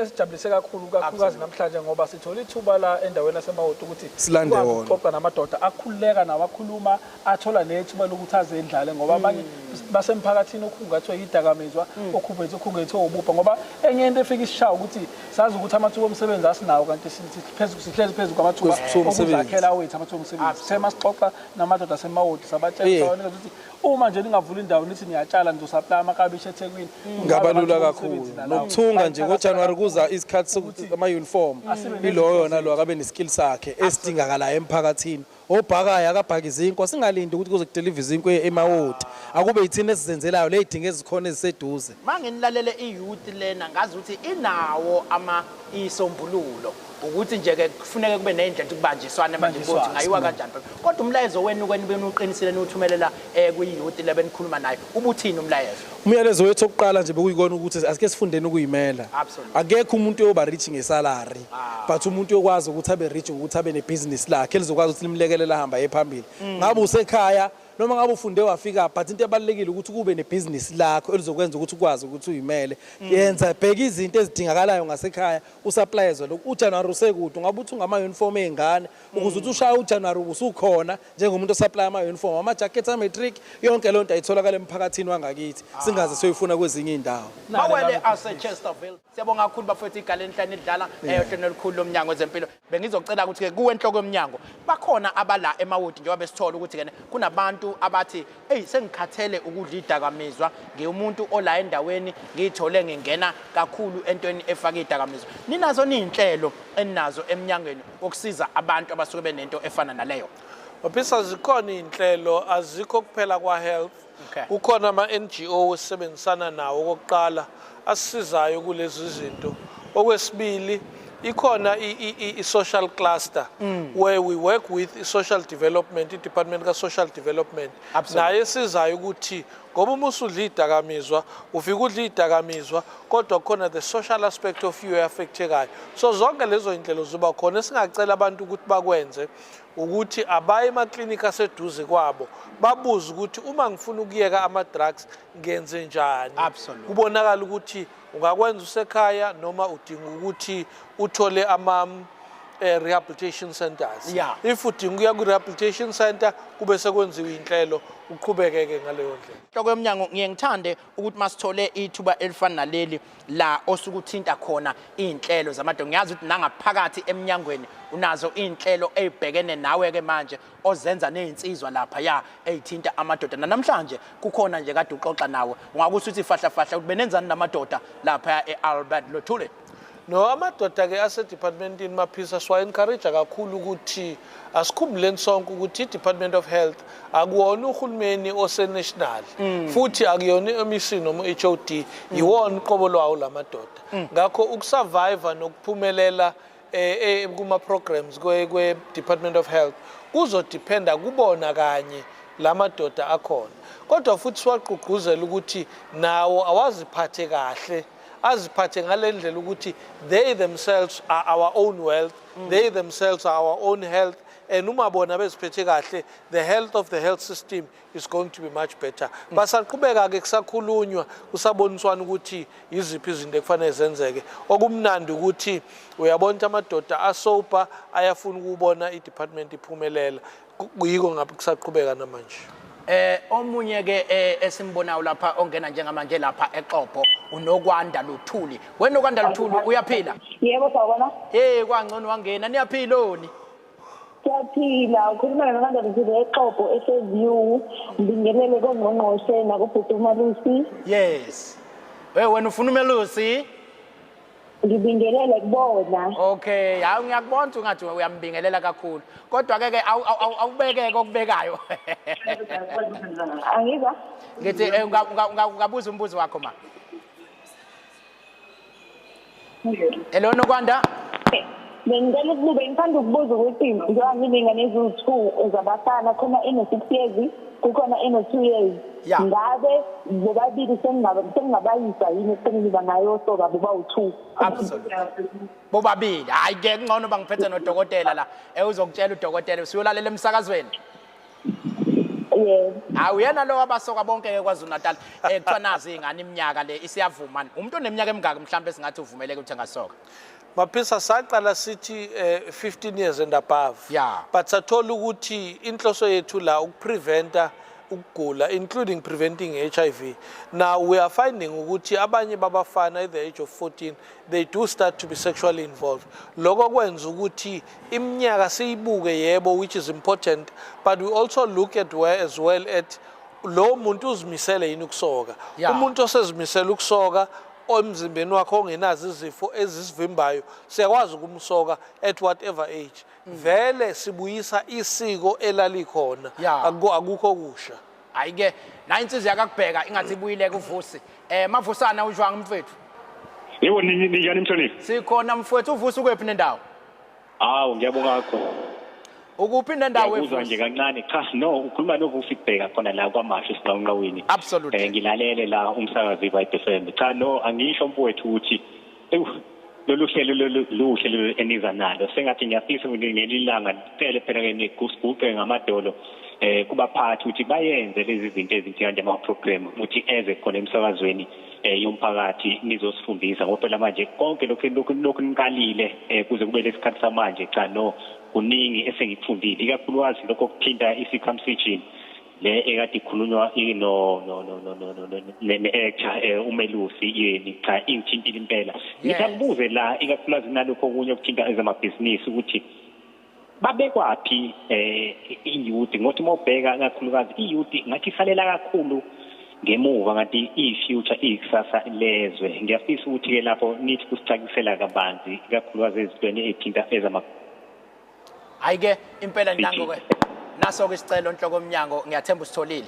esijabulise kakhulu, kakhulukazi namhlanje ngoba sithola ithuba la endaweni yaseMawoti ukuthi Silande sikwazi wona. ukuxoxa namadoda akhululeka nawo, akhuluma, athola nethuba lokuthi azendlale, ngoba abanye basemphakathini okhungathwe yidakamizwa, okhungathwe ububha, ngoba enye into efika isishaya ukuthi sazi ukuthi amathuba omsebenzi asinawo, kanti sihlezi phezu kwamathuba Kwesithuba omsebenzi. okuzakhela wethu amathuba omsebenzi. Sithe masixoxa namadoda aseMawoti sabatshela, sabanika ukuthi uma nje ningavula indawo nithi niyatshala nizosupply amakabishi eThekwini, Kungaba lula amathuba kakhulu. omsebenzi nalawo. Nokuthunga nje ngoJanuary kuza isikhathi sokuthi ama-uniform, Asibe nezinto iloyo zethu. nalo akabe ne-skill sakhe esidingakalayo emphakathini. Obhakayo akabhaki izinkwa, singalindi ukuthi kuze kudelive izinkwa eMawoti. Akube yithina esizenzelayo le y'dingo ezikhona eziseduze. Manginilalele i-youth lena ngazi ukuthi inawo ama isombululo, ukuthi nje ke kufuneka kube ney'ndlela ukuthi kubanjiswane manje ukuthi Banjiswane. ngayiwa kanjani. Kodwa umlayezo wenu kweni beniwuqinisile niwuthumelela kwi-youth le benikhuluma nayo, ubuthini umlayezo? Umyalezo wethu okokuqala nje bekuyikona ukuthi asike sifundeni ukuyimela. Akekho umuntu oyoba rich ngesalary, but umuntu uyokwazi ukuthi abe rich ngokuthi abe nebusiness lakhe elizokwazi ukuthi limlekelele ahambe aye phambili. Ngabe usekhaya noma ngabe ufunde wafika, but into ebalulekile ukuthi kube nebusiness lakho elizokwenza ukuthi ukwazi ukuthi uyimele. Yenza, bheka izinto ezidingakalayo ngasekhaya, usupplyezwe lokhu. UJanuary usekude, ungabe uthi ungama-uniform ey'ngane, ukuze uthi ushaye uJanuary usukhona njengomuntu osupply ama-uniform, ama-jackets, ama-matric, yonke leyo nto ayitholakala emphakathini wangakithi, singaze siyoyifuna kwezinye iy'ndawo. Mawele aseChesterville, siyabonga kakhulu bafowethu, igala enhlane elidlala ohlelweni olukhulu lomnyango wezempilo. Bengizocela ukuthi-ke kuwe enhloko yomnyango bakhona abala eMawoti, njengoba besithola ukuthi-ke kunabantu abathi eyi sengikhathele ukudla idakamizwa, ngiwumuntu ola endaweni ngiyithole ngingena kakhulu entweni efaka idakamizwa. Ninazo niy'nhlelo eninazo emnyangweni wokusiza abantu abasuke benento efana naleyo? Maphisa, zikhona iy'nhlelo, azikho kuphela kwa-health. Kukhona ama-NGO esisebenzisana nawo okokuqala asisizayo kulezi zinto. Okwesibili, ikhona i-social cluster where we work with i-social development, i-department ka-social development. Naye esizayo ukuthi ngoba uma usudla idakamizwa, ufika udla idakamizwa, kodwa khona the social aspect of you e-affectekayo. So zonke lezo zinhlelo ziba khona. Esingacela abantu ukuthi bakwenze ukuthi abaye emaklinikhi aseduze kwabo, babuze ukuthi uma ngifuna ukuyeka ama-drugs ngenze njani. Kubonakala ukuthi ungakwenza usekhaya noma udinga ukuthi uthole ama rehabilitation centers. If udinga ukuya ku-rehabilitation center, kube sekwenziwa inhlelo, uqhubekeke ngaleyo ndlela. Nhloko yomnyango, ngiye ngithande ukuthi masithole ithuba elifana naleli la osuke uthinta khona iy'nhlelo zamadoda. Ngiyazi ukuthi nangaphakathi emnyangweni unazo iy'nhlelo ey'bhekene nawe-ke manje ozenza ney'nsizwa laphaya ey'thinta amadoda. Namhlanje kukhona nje kade uxoxa nawe, ungakusho ukuthi fahla fahla ukuthi benenzani namadoda laphaya e-Albert Luthuli? No, amadoda ke ase-departmentini, Maphisa, siwa-encourage kakhulu ukuthi asikhumbuleni sonke ukuthi i-Department of Health akuwona uhulumeni ose-national, futhi akuyona i-MEC noma i-HOD, yiwona uqobo lwawo lamadoda. Ngakho ukusurvive nokuphumelela kuma programs kwe Department of Health kuzodependa kubona kanye lamadoda akhona. Kodwa futhi siwagqugquzela ukuthi nawo awaziphathe kahle, aziphathe ngale ndlela ukuthi they themselves are our own wealth, they themselves are our own health, and uma bona beziphethe kahle, the health of the health system is going to be much better. Basaqhubeka ke, kusakhulunywa, kusaboniswana ukuthi yiziphi izinto ekufanele zenzeke. Okumnandi ukuthi uyabona ukuthi amadoda asopa ayafuna ukubona i-department iphumelela. Kuyiko ngabe kusaqhubeka namanje. Omunye ke esimbonayo lapha ongena njengamanje lapha eXobho, uNokwanda Luthuli. Wena Nokwanda Luthuli, uyaphila? Yebo, sawubona. Hey, kwangcono wangena. Niyaphiloni? Siyaphila, ukhuluma noNokwanda Luthuli eXobho eseView. Ngibingelele kongqongqoshe nakubhuti uMalusi. Yes. We wena ufuna uMelusi? Ngibingelele kubona. Okay, hayi, ngiyakubona ukuthi ungathi uyambingelela kakhulu. Kodwa ke awubekeke okubekayo. Angizwa? Ngithi ungabuza umbuzo wakho, ma. Hello, Nokwanda. Bengicela ukubuza, ngithanda ukubuza ukuthi njengoba nginengane eziwu-2 zabafana, khona eno-6 years, kukhona eno-2 years. Ngabe bobabili sengingabayisa yini ekuqinini bangayosoka bobawu-2? Absolutely. Bobabili. Hayi ke, ngcono bangiphethe nodokotela la. Uzokutshela udokotela, usuyolalela emsakazweni. Yebo. Hayi, uyena lo abasoka bonke ke KwaZulu Natal. Kuthiwa nazi ingane iminyaka le isiyavuma. Umuntu oneminyaka emingaki mhlawumbe singathi uvumeleke ukuthi angasoka? Maphisa, saqala sithi 15 years and above. But sathola ukuthi inhloso yethu la ukupreventa ukugula, including preventing HIV. Now we are finding ukuthi abanye babafana at the age of 14 they do start to be sexually involved. Lokho kwenza ukuthi iminyaka siyibuke, yebo, which is important, but we also look at where as well at lo muntu uzimisele yini ukusoka. Umuntu osezimisele ukusoka emzimbeni wakhe ongenazo izifo ezisivimbayo, siyakwazi ukumsoka at whatever age. Vele sibuyisa isiko elalikhona. Akukho kusha. Hayi ke, na insizwa yakakubheka ingathi ibuyile kuVusi. Mavusana, ujwanga mfethu? Yebo, ninjani mhloniphi? Sikhona mfethu. UVusi, ukwephi nendawo? Hawu, ngiyabonga kakhulu. Ukuphi nendawo? Ngiyakuzwa eVusi? Nje kancane. Cha, no, ukhuluma noVusi Kubheka khona la kwaMashu, eSinqawinqawini. Ngilalele la umsakazi Vibe FM. Cha, no, angisho mfowethu ukuthi ewu, lolu hlelo lolu luhle lolu eniza nalo. Sengathi ngiyafisa ukuthi ngelilanga cele phela ke niguguqe ngamadolo kubaphathi ukuthi bayenze lezi zinto ezinto kanje, ama program ukuthi eze khona emsakazweni yomphakathi nizosifundisa, ngoba phela manje konke lokhu nikalile kuze kube lesikhathi samanje. Cha, no, kuningi esengikufundile, ikakhulukazi lokho okuthinta i-circumcision le ekade ikhulunywa no no no no no no ne-actor uMelusi yeni. Cha, ingithintile impela. Ngithi angibuze la, ikakhulukazi nalokho okunye okuthinta ezamabhizinisi, ukuthi babekwaphi i-youth, ngothi uma ubheka kakhulukazi i-youth ngathi isalela kakhulu ngemuva, ngathi i-future, ikusasa lezwe. Ngiyafisa ukuthi-ke lapho nithi kusicacisela kabanzi, ikakhulukazi ezintweni ey'thinta ezama Hayi ke impela, nango ke, naso ke isicelo, nhloko omnyango, ngiyathemba usitholile.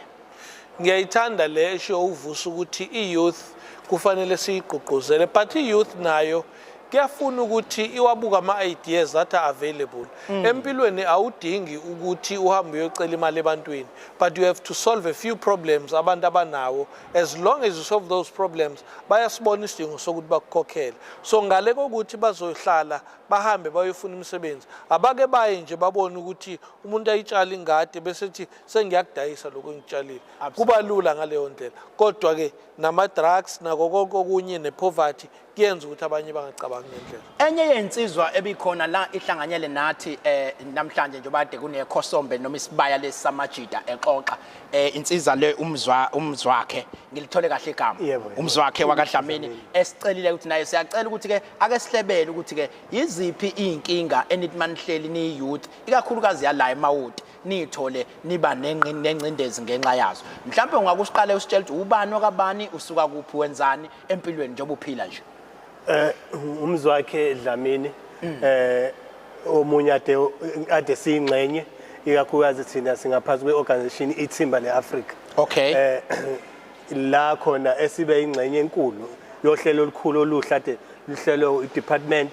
Ngiyayithanda le esho uVusa ukuthi i-youth kufanele siyigqugquzele, but i-youth nayo kuyafuna ukuthi iwabuka ama-ideas that are available. Empilweni awudingi ukuthi uhambe uyocela imali ebantwini, but you have to solve a few problems abantu abanawo. As long as you solve those problems, bayasibona isidingo sokuthi bakukhokhele. So ngale kokuthi bazohlala bahambe bayofuna imisebenzi, abake baye nje babone ukuthi umuntu ayitshala ingadi bese ethi sengiyakudayisa lokho engikutshalile. Kuba lula ngaleyo ndlela. Kodwa-ke nama-drugs nako konke okunye ne-poverty kuyenza ukuthi abanye bangacabangi ngendlela. Enye yensizwa ebikhona la ihlanganyele nathi namhlanje, njengoba kade kunekhosombe noma isibaya lesi samajida exoxa, insizwa le umzwa umzwakhe, ngilithole kahle igama? Yebo. Umzwakhe wakaDlamini esicelile ukuthi naye siyacela ukuthi ke ake sihlebele ukuthi ke yiziphi iy'nkinga enithi manihleli niyi-youth, ikakhulukazi yala eMawoti, niyithole niba nengcindezi ngenxa yazo. Mhlawumbe ungakusiqale usitshela ukuthi ubani okabani, usuka kuphi, wenzani empilweni njengoba uphila nje. Umzwakhe Dlamini omunye ade siyingxenye ikakhulukazi thina singaphansi kwe-organization iThimba le-Afrika. Okay. La khona esibe ingxenye enkulu yohlelo olukhulu oluhle ade luhlelo i-department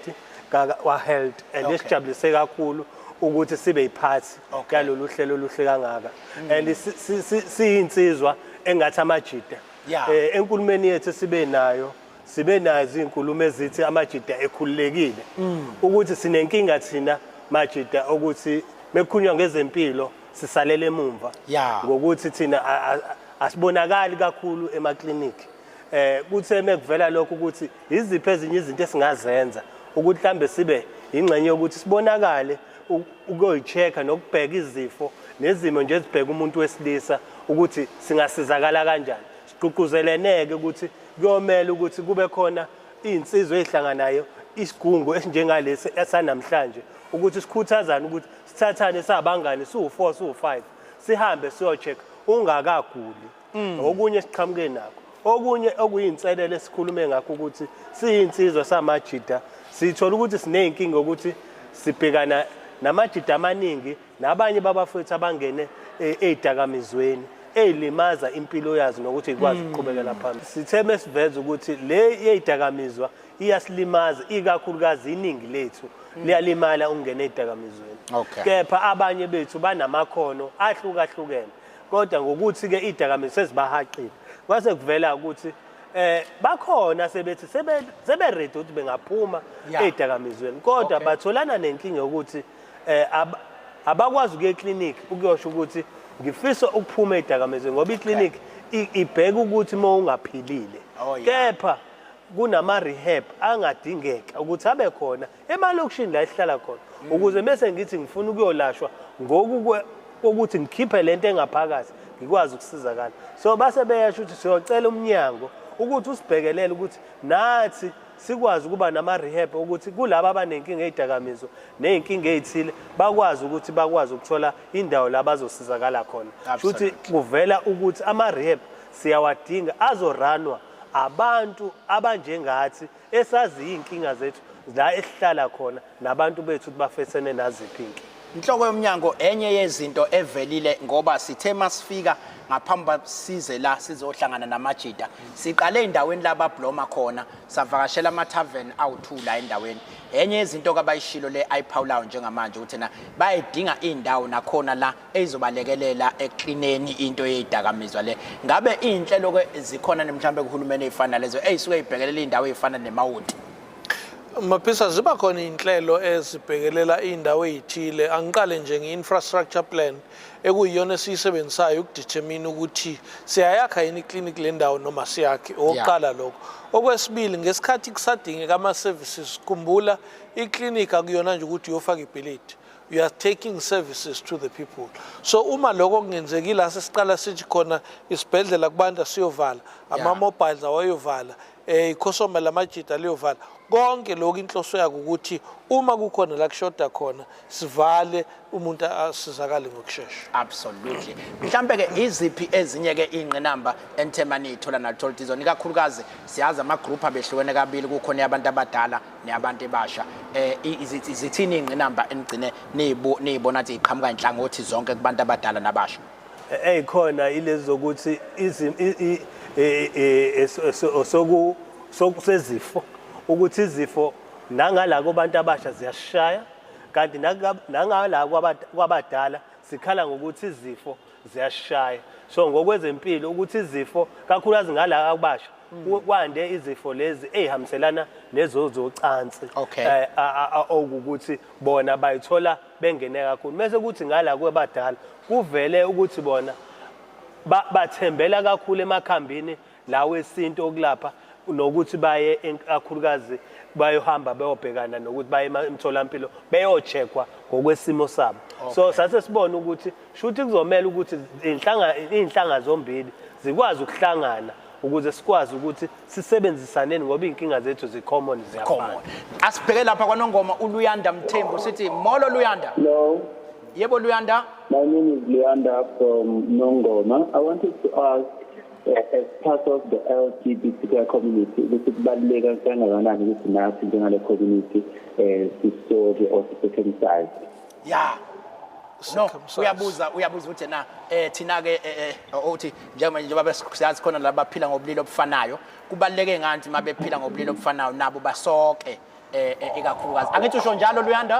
wa health and esijabulise kakhulu ukuthi sibe yiphathi yalolu hlelo oluhle kangaka. And siyinsizwa engathi amajida. Enkulumeni yethu sibe nayo sibe nazo izinkulumo ezithi amajida ekhululekile ukuthi sinenkinga thina majida ukuthi mekhunywa ngezempilo sisalele emumva ngokuthi thina asibonakali kakhulu emakliniki. Kuthe mekuvela lokho ukuthi iziphi ezinye izinto esingazenza ukuthi mhlambe sibe ingxenye yokuthi sibonakale ukuyoyichecka nokubheka izifo nezimo nje ezibheka umuntu wesilisa ukuthi singasizakala kanjani. Sigqugquzeleneke ukuthi kuyomela ukuthi kube khona insizwe ezihlanganayo isigungu esinjengalesi esanamhlanje ukuthi sikhuthazane ukuthi sithathane sabangani siwu4 siwu5 sihambe siyocheck ungakaguli. Okunye siqhamuke nakho, okunye okuyinselele esikhulume ngakho ukuthi siyinsizwa samajida sithola ukuthi sineyinkinga ukuthi sibhekana namajida amaningi nabanye babafowethu abangene ezidakamizweni eyilimaza impilo yazo nokuthi ikwazi ukuqhubekela phambili. Sithe mesiveza ukuthi le yezidakamizwa iyasilimaza ikakhulukazi iningi lethu liyalimala ukungena ezidakamizweni. Kepha abanye bethu banamakhono ahlukahlukene kodwa ngokuthi ke izidakamizwa sezibahaqile kwase kuvela ukuthi bakhona sebethi sebe ready ukuthi bengaphuma ezidakamizweni kodwa batholana nenkinga ukuthi abakwazi ukuya eclinic ukuyosho ukuthi ngifisa ukuphuma ezidakamizweni ngoba iclinic ibheka ukuthi uma ungaphilile. Kepha kunama rehab angadingeka ukuthi abe khona emalokishini la esihlala khona ukuze bese ngithi ngifuna ukuyolashwa ngoku ukuthi ngikhiphe lento engaphakathi ngikwazi ukusizakala. So base beyasho ukuthi siyocela umnyango ukuthi usibhekelele ukuthi nathi sikwazi ukuba nama rehab ukuthi kulabo abanenkinga ezidakamizwa nezinkinga ezithile bakwazi ukuthi bakwazi ukuthola indawo la bazosizakala khona. Futhi kuvela ukuthi ama rehab siyawadinga azoranwa abantu abanjengathi esazi inkinga zethu la esihlala khona nabantu bethu bafesene naziphi inkinga. Inhloko yomnyango enye yezinto evelile ngoba sithe masifika ngaphambi size la sizohlangana namajida siqale endaweni la babloma khona savakashela ama tavern awu2 la endaweni. Enye yezinto kabayishilo le ayiphawulayo njengamanje ukuthi na bayidinga indawo nakhona la ezobalekelela eklineni into yezidakamizwa le. Ngabe inhlelo ke zikhona nemhlambe kuhulumeni ezifana lezo ezisuke ibhekelela indawo ezifana nemawoti? Maphisa, ziba khona inhlelo ezibhekelela indawo ezithile. Angiqale nje nge-infrastructure plan ekuyiyona esiyisebenzisayo ukudetermine ukuthi siyayakha yini iclinic le ndawo noma siyakhe. Okokuqala lokho. Okwesibili, ngesikhathi kusadingeka ama-services, khumbula iclinic akuyona nje ukuthi uyofaka ibhilidi. You are taking services to the people. So uma lokho kungenzekile asesiqala sithi khona isibhedlela kubantu asiyovala, ama-mobiles awayovala, ikhosoma lamajida liyovala. Konke lokhu inhloso yakho ukuthi uma kukhona la kushoda khona sivale umuntu asizakale ngokushesha. Absolutely. Mhlambe ke iziphi ezinye ke ingqinamba enithemani ithola nalithola izona ikakhulukazi siyazi ama group abehlukene kabili, kukhona abantu abadala neyabantu ebasha. Izithini ingqinamba enigcine niyibona ukuthi iqhamuka inhlangothi zonke kubantu abadala nabasha? Eyikhona ilezi zokuthi sokusezifo ukuthi izifo nangala kubantu abasha ziyashaya kanti nangala kwabadala sikhala ngokuthi izifo ziyashaya. So ngokwezempilo ukuthi izifo kakhulukazi ngala kubasha kwande izifo lezi ezihambiselana nezozocansi okuthi bona bayithola bengene kakhulu. Mase kuthi ngala kwabadala kuvele ukuthi bona bathembela kakhulu emakhambini lawo esintu okulapha nokuthi baye kakhulukazi bayohamba bayobhekana nokuthi baye emtholampilo beyocheckwa ngokwesimo sabo. So sase sibona ukuthi shuthi kuzomela ukuthi inhlanga zombili zikwazi ukuhlangana ukuze sikwazi ukuthi sisebenzisaneni ngoba inkinga zethu zi-common ziyafana. Asibheke lapha kwaNongoma uLuyanda Mthembu sithi molo Luyanda. Hello. Yebo Luyanda. My name is Luyanda from Nongoma. I wanted to ask As part of the LGBTQI community, ukuthi kubaluleke kangakanani ukuthi nathi njengale community sisoke or si-circumcise? Ya, no, uyabuza ukuthi na thina ke uthi njengoba njengoba siyazi khona laba baphila ngobulili obufanayo, kubaluleke ngani uma bephila ngobulili obufanayo nabo basoke ikakhulukazi? Angithi usho njalo, Luyanda?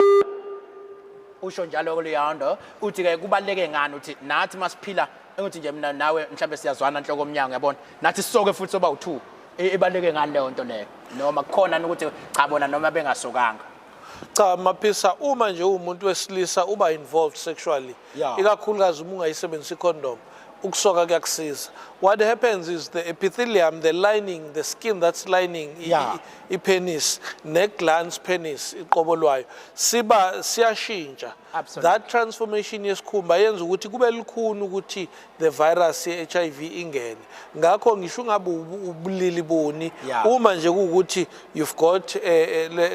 Usho njalo, Luyanda, uthi ke kubaluleke ngani ukuthi nathi masiphila, engithi nje mina nawe mhlawumbe siyazwana, nhloko omnyango, yabona, nathi sisoke futhi soba u2, ibaluleke ngani leyo nto leyo, noma kukhona ukuthi cha, bona noma bengasokanga? Cha, Maphisa, uma nje uwumuntu wesilisa uba involved sexually, ikakhulukazi uma ungayisebenzisi icondom, ukusoka kuyakusiza. What happens is the epithelium, the lining, the skin that's lining i-penis ne-glans penis iqobo lwayo, siba siyashintsha. That transformation yesikhumba yenza ukuthi kube lukhuni ukuthi the virus ye-HIV ingene. Ngakho ngisho ungabe ubulili buni, uma nje kuwukuthi you've got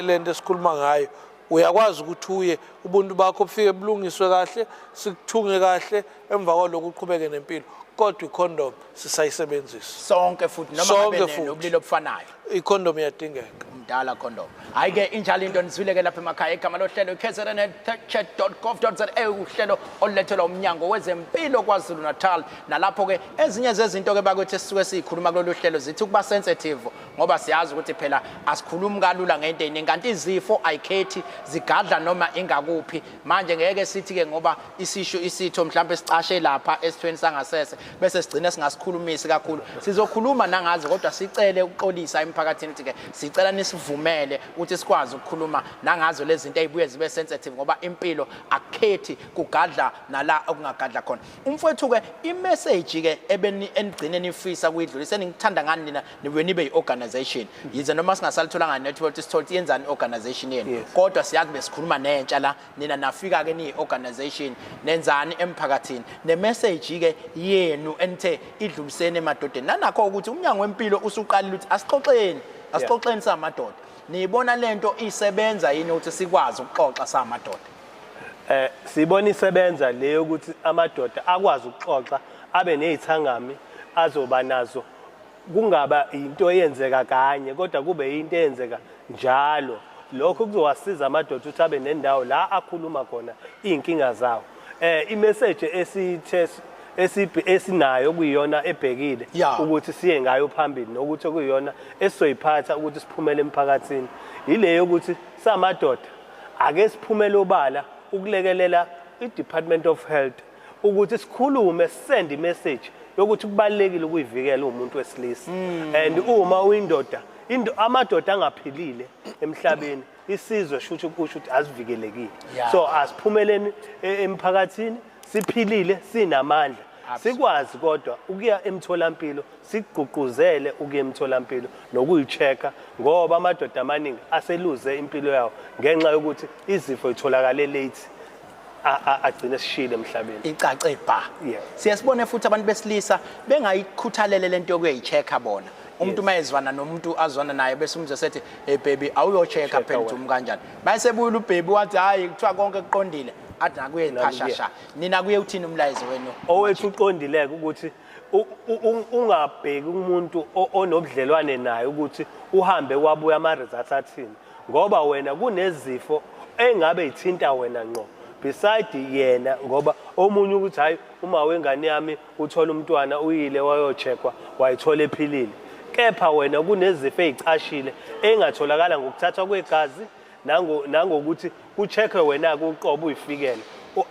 lento esikhuluma ngayo, uyakwazi ukuthi uye ubuntu bakho bufike bulungiswe kahle, sikuthunge kahle, emva kwalokho uqhubeke nempilo, kodwa icondom sisayisebenzisa. Sonke futhi, noma Sonke ngabe futhi. nobulili obufanayo. Icondom iyadingeka. Umdala condom. Hayi ke, injalo into, nizwile ke lapha emakhaya. Igama lohlelo KZN.gov.za, uhlelo olulethelwa umnyango wezempilo KwaZulu Natal. Nalapho ke ezinye zezinto ke bakuthi esisuke siyikhuluma kulolu hlelo zithi ukuba sensitive, ngoba siyazi ukuthi phela asikhulumi kalula ngento eyiningi, kanti izifo ayikhethi, zigadla noma ingakuphi. Manje ngeke sithi ke ngoba isisho isitho mhlawumbe sicashe lapha esithweni sangasese bese sigcine singasikhulumisi kakhulu. Sizokhuluma nangazo, kodwa sicele ukuxolisa emphakathini ukuthi ke sicela nisivumele ukuthi sikwazi ukukhuluma nangazo lezi zinto ezibuye zibe sensitive, ngoba impilo akukhethi, kugadla nala okungagadla khona. Umfowethu ke, imessage ke ebeni enigcine nifisa kuyidlulisa, engikuthanda ngani nina nibuye nibe i-organization, yize noma singasalitholanga network ukuthi sithole ukuthi yenzani i-organization yenu, kodwa siyazi besikhuluma nentsha la. Nina nafika ke niyi-organization, nenzani emphakathini, nemessage ke yenu enithe idluliseni emadodeni, nanakho ukuthi umnyango wempilo usuqalile ukuthi asixoxeni, asixoxeni samadoda. Niyibona lento isebenza yini ukuthi sikwazi ukuxoxa samadoda? Sibona isebenza leyo ukuthi amadoda akwazi ukuxoxa, abe nezithangami azoba nazo, kungaba into eyenzeka kanye kodwa kube into eyenzeka njalo. Lokho kuzowasiza amadoda ukuthi abe nendawo la akhuluma khona iy'nkinga zawo. Imessage esithe esinayo kuyiyona ebhekile ukuthi siye ngayo phambili nokuthi okuyiyona esizoyiphatha ukuthi siphumele emphakathini ile yokuthi samadoda ake siphumele obala ukulekelela i-Department of Health ukuthi sikhulume, send imessage yokuthi kubalulekile ukuyivikela umuntu wesilisa, and uma uyindoda into amadoda angaphilile emhlabeni, isizwe shuthi kusho ukuthi asivikelekile. So asiphumeleni emphakathini siphilile, sinamandla, sikwazi kodwa ukuya emtholampilo, sigqugquzele ukuya emtholampilo nokuyi-check-a, ngoba amadoda amaningi aseluze impilo yawo ngenxa yokuthi izifo itholakale late, agcine sishile emhlabeni. Icace bha. Siye sibone futhi abantu besilisa bengayikhuthalele lento yokuyi-check-a bona. Umuntu uma ezwana nomuntu azwana naye, bese umzwe sethi, "Hey baby, awuyo-check-a Check-a phela." wena. Uthi kanjani bayisebuyela ubaby, wathi hayi, kuthiwa konke kuqondile, athi nakuye Nakuye. phashasha. Nina kuye uthini umlayezo wenu? Owethu uqondileke ukuthi ungabheki umuntu onobudlelwane naye ukuthi uhambe wabuya ama-results athini, ngoba wena kunezifo engabe ithinta wena ngqo beside yena, ngoba omunye ukuthi hayi, uma wengane yami uthola umntwana uyile wayocheckwa, wayithola ephilile, kepha wena kunezifo ey'cashile engatholakala ngokuthathwa kwegazi nangokuthi ku-check-we wena-ke uqobo uyifikele.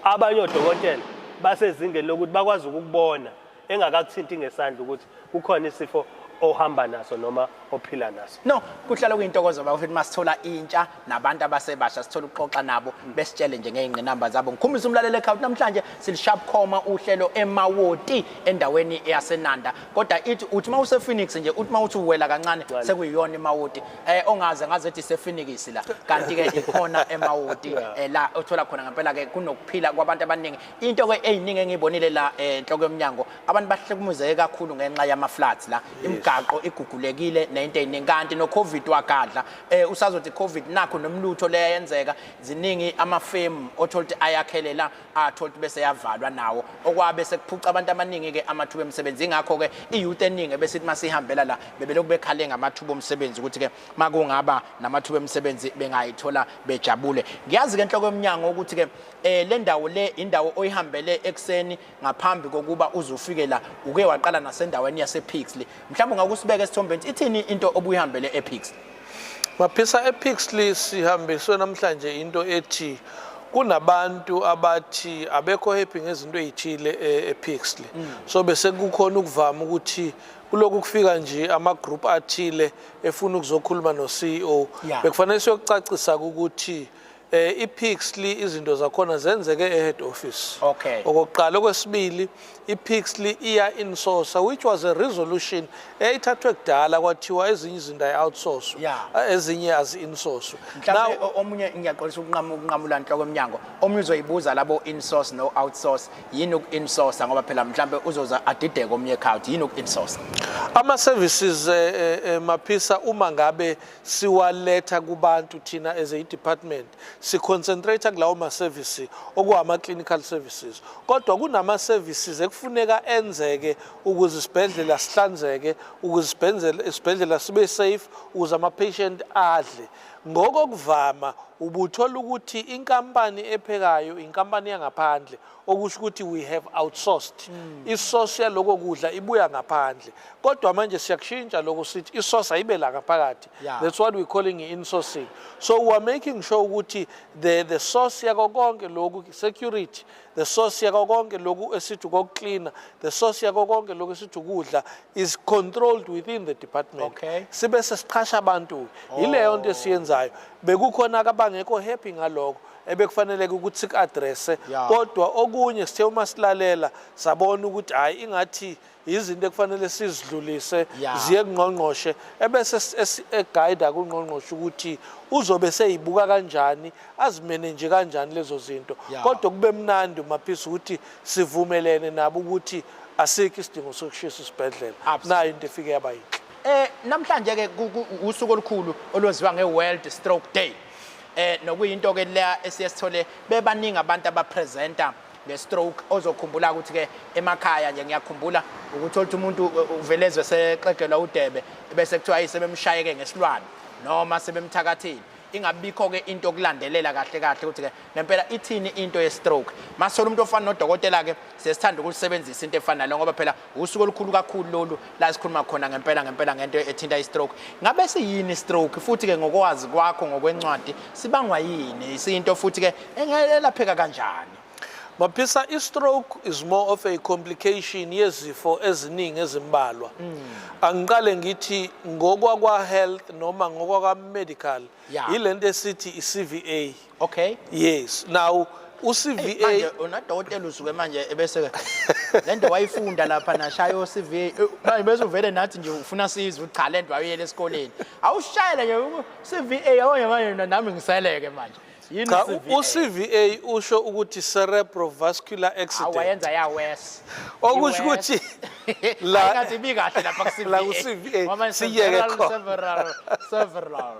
Abanye odokotela basezingeni lokuthi bakwazi ukukubona engakakuthinti ngesandla ukuthi kukhona isifo ohamba naso noma ophila naso. No, kuhlala kuyintokozo bafethu masithola intsha nabantu abasebasha, sithola ukuxoxa nabo, besitshele nje ngey'ngqinamba zabo. Ngikhumbisa umlaleli ekhaya ukuthi namhlanje silisharp khoma uhlelo eMawoti endaweni yaseNanda, kodwa ithi uthi uma use-Phoenix nje, uthi uma uthi uwela kancane sekuyiyona iMawoti. Ongaze ngaze ethi se-Phoenix la, kanti-ke ikhona eMawoti, la othola khona ngempela-ke kunokuphila kwabantu abaningi. Into-ke ey'ningi engiyibonile la, enhloko yomnyango, abantu bahlukumezeke kakhulu ngenxa yama-floods la. Nemigaqo igugulekile nento eyiningi, kanti no-COVID wagadla. Usazothi COVID nakho nomlutho leyenzeka, ziningi amafemu othola ukuthi ayakhele la, athola ukuthi bese yavalwa nawo, okwabe sekuphuca abantu amaningi-ke amathuba emisebenzi. Ingakho-ke i-youth eningi besithi masihambela la bebelokhu bekhale ngamathuba omsebenzi, ukuthi-ke makungaba namathuba emisebenzi bengayithola bejabule. Ngiyazi-ke enhloko yomnyango ukuthi-ke le ndawo le indawo oyihambele ekuseni ngaphambi kokuba uze ufike la, uke waqala nasendaweni yase-Pixley. Mhlawumbe ungakusibeka esithombeni, ithini into obuyihambele e-Pixley? Maphisa, ePixley sihambiswe namhlanje into ethi kunabantu abathi abekho happy ngezinto ey'thile ePixley. So bese kukhona ukuvama ukuthi kulokhu kufika nje ama-group athile efuna ukuzokhuluma no-CEO. Bekufanele siyokucacisa ukuthi iPixley izinto zakhona zenzeke e-head office. Okokuqala. Okwesibili, iPixley iya insource, which was a resolution eyayithathwe kudala, kwathiwa ezinye izinto ayi-outsource, ezinye azi-insource. Mhlawumbe omunye, ngiyaqolisa ukunqamula nhloko emnyango, omunye uzoyibuza labo insource no outsource, yini uku-insource? Ngoba phela mhlawumbe uzoza adideke omunye ekhaya ukuthi yini uku-insource. Ama-services, Maphisa, uma ngabe siwaletha kubantu, thina as a department siconcentrate kulawo ma-services okuwama-clinical services, kodwa kunama-services ekufuneka enzeke ukuze isibhedlela sihlanzeke, ukuze isibhedlela sibe safe, ukuze ama-patient adle. Ngokokuvama ubuthola ukuthi inkampani ephekayo inkampani yangaphandle, okusho ukuthi we have outsourced. Isource yaloko kudla ibuya ngaphandle, kodwa manje siyakushintsha lokho, sithi isource ayibe la ngaphakathi. That's what we're calling i-insourcing. So we are making sure ukuthi the source yako konke lokhu, security, the source yako konke lokhu esithi kokuklina, the source yako konke lokhu esithi ukudla is controlled within the department. Sibe sesiqhasha abantu. Yileyo nto esiyenzayo. Bekukhona abangekho happy ngalokho ebekufanele ukuthi siku-addresse, kodwa okunye sithe uma silalela sabona ukuthi hhayi, ingathi izinto ekufanele sizidlulise ziye kungqongqoshe, ebese egayida kungqongqoshe ukuthi uzobe seyibuka kanjani, azimanage kanjani lezo zinto. Kodwa kube mnandi, uMaphisa, ukuthi sivumelene nabo ukuthi asikho isidingo sokushisa isibhedlela. Nayo into efike yaba yinhle. Namhlanje ke usuku olukhulu olwaziwa nge-World Stroke Day. Nokuyinto ke leya esiye sithole bebaningi abantu abapresenta nge-stroke. Ozokhumbula ukuthi ke emakhaya nje, ngiyakhumbula ukuthi uthi umuntu uvelezwe sexegelwa udebe, bese kuthiwa ayisebemshayeke ngesilwane noma sebemthakathile, ingabikho ke into okulandelela kahle kahle ukuthi ke ngempela ithini into ye-stroke. Masithola umuntu ofana nodokotela ke, siyasithanda ukulisebenzisa into efana nalo, ngoba phela usuku olukhulu kakhulu lolu la sikhuluma khona ngempela ngempela ngento ethinta i-stroke. Ngabe siyini i-stroke, futhi ke ngokwazi kwakho ngokwencwadi sibangwa yini, siyinto futhi ke engelapheka kanjani? Maphisa, i-stroke is more of a complication yezifo eziningi ezimbalwa. Angiqale ngithi ngokwakwa health noma ngokwakwa medical, yilento esithi i-CVA. Yes. Now u-CVA Manje unadokotela usuke manje ebese lento wayifunda lapha nashayo CVA, manje bese uvele nathi nje ufuna sizwe ukuthi cha, lento wayiyela esikoleni, awushayela nje CVA, yabona manje nami ngiseleke manje, yini Cha, CVA? U-CVA usho ukuthi cerebrovascular accident. Awayenza ya worse. Okusho ukuthi la Ngathi ibi kahle lapha ku CVA. La ku-CVA, Ngoba siyeke khona. Several, several.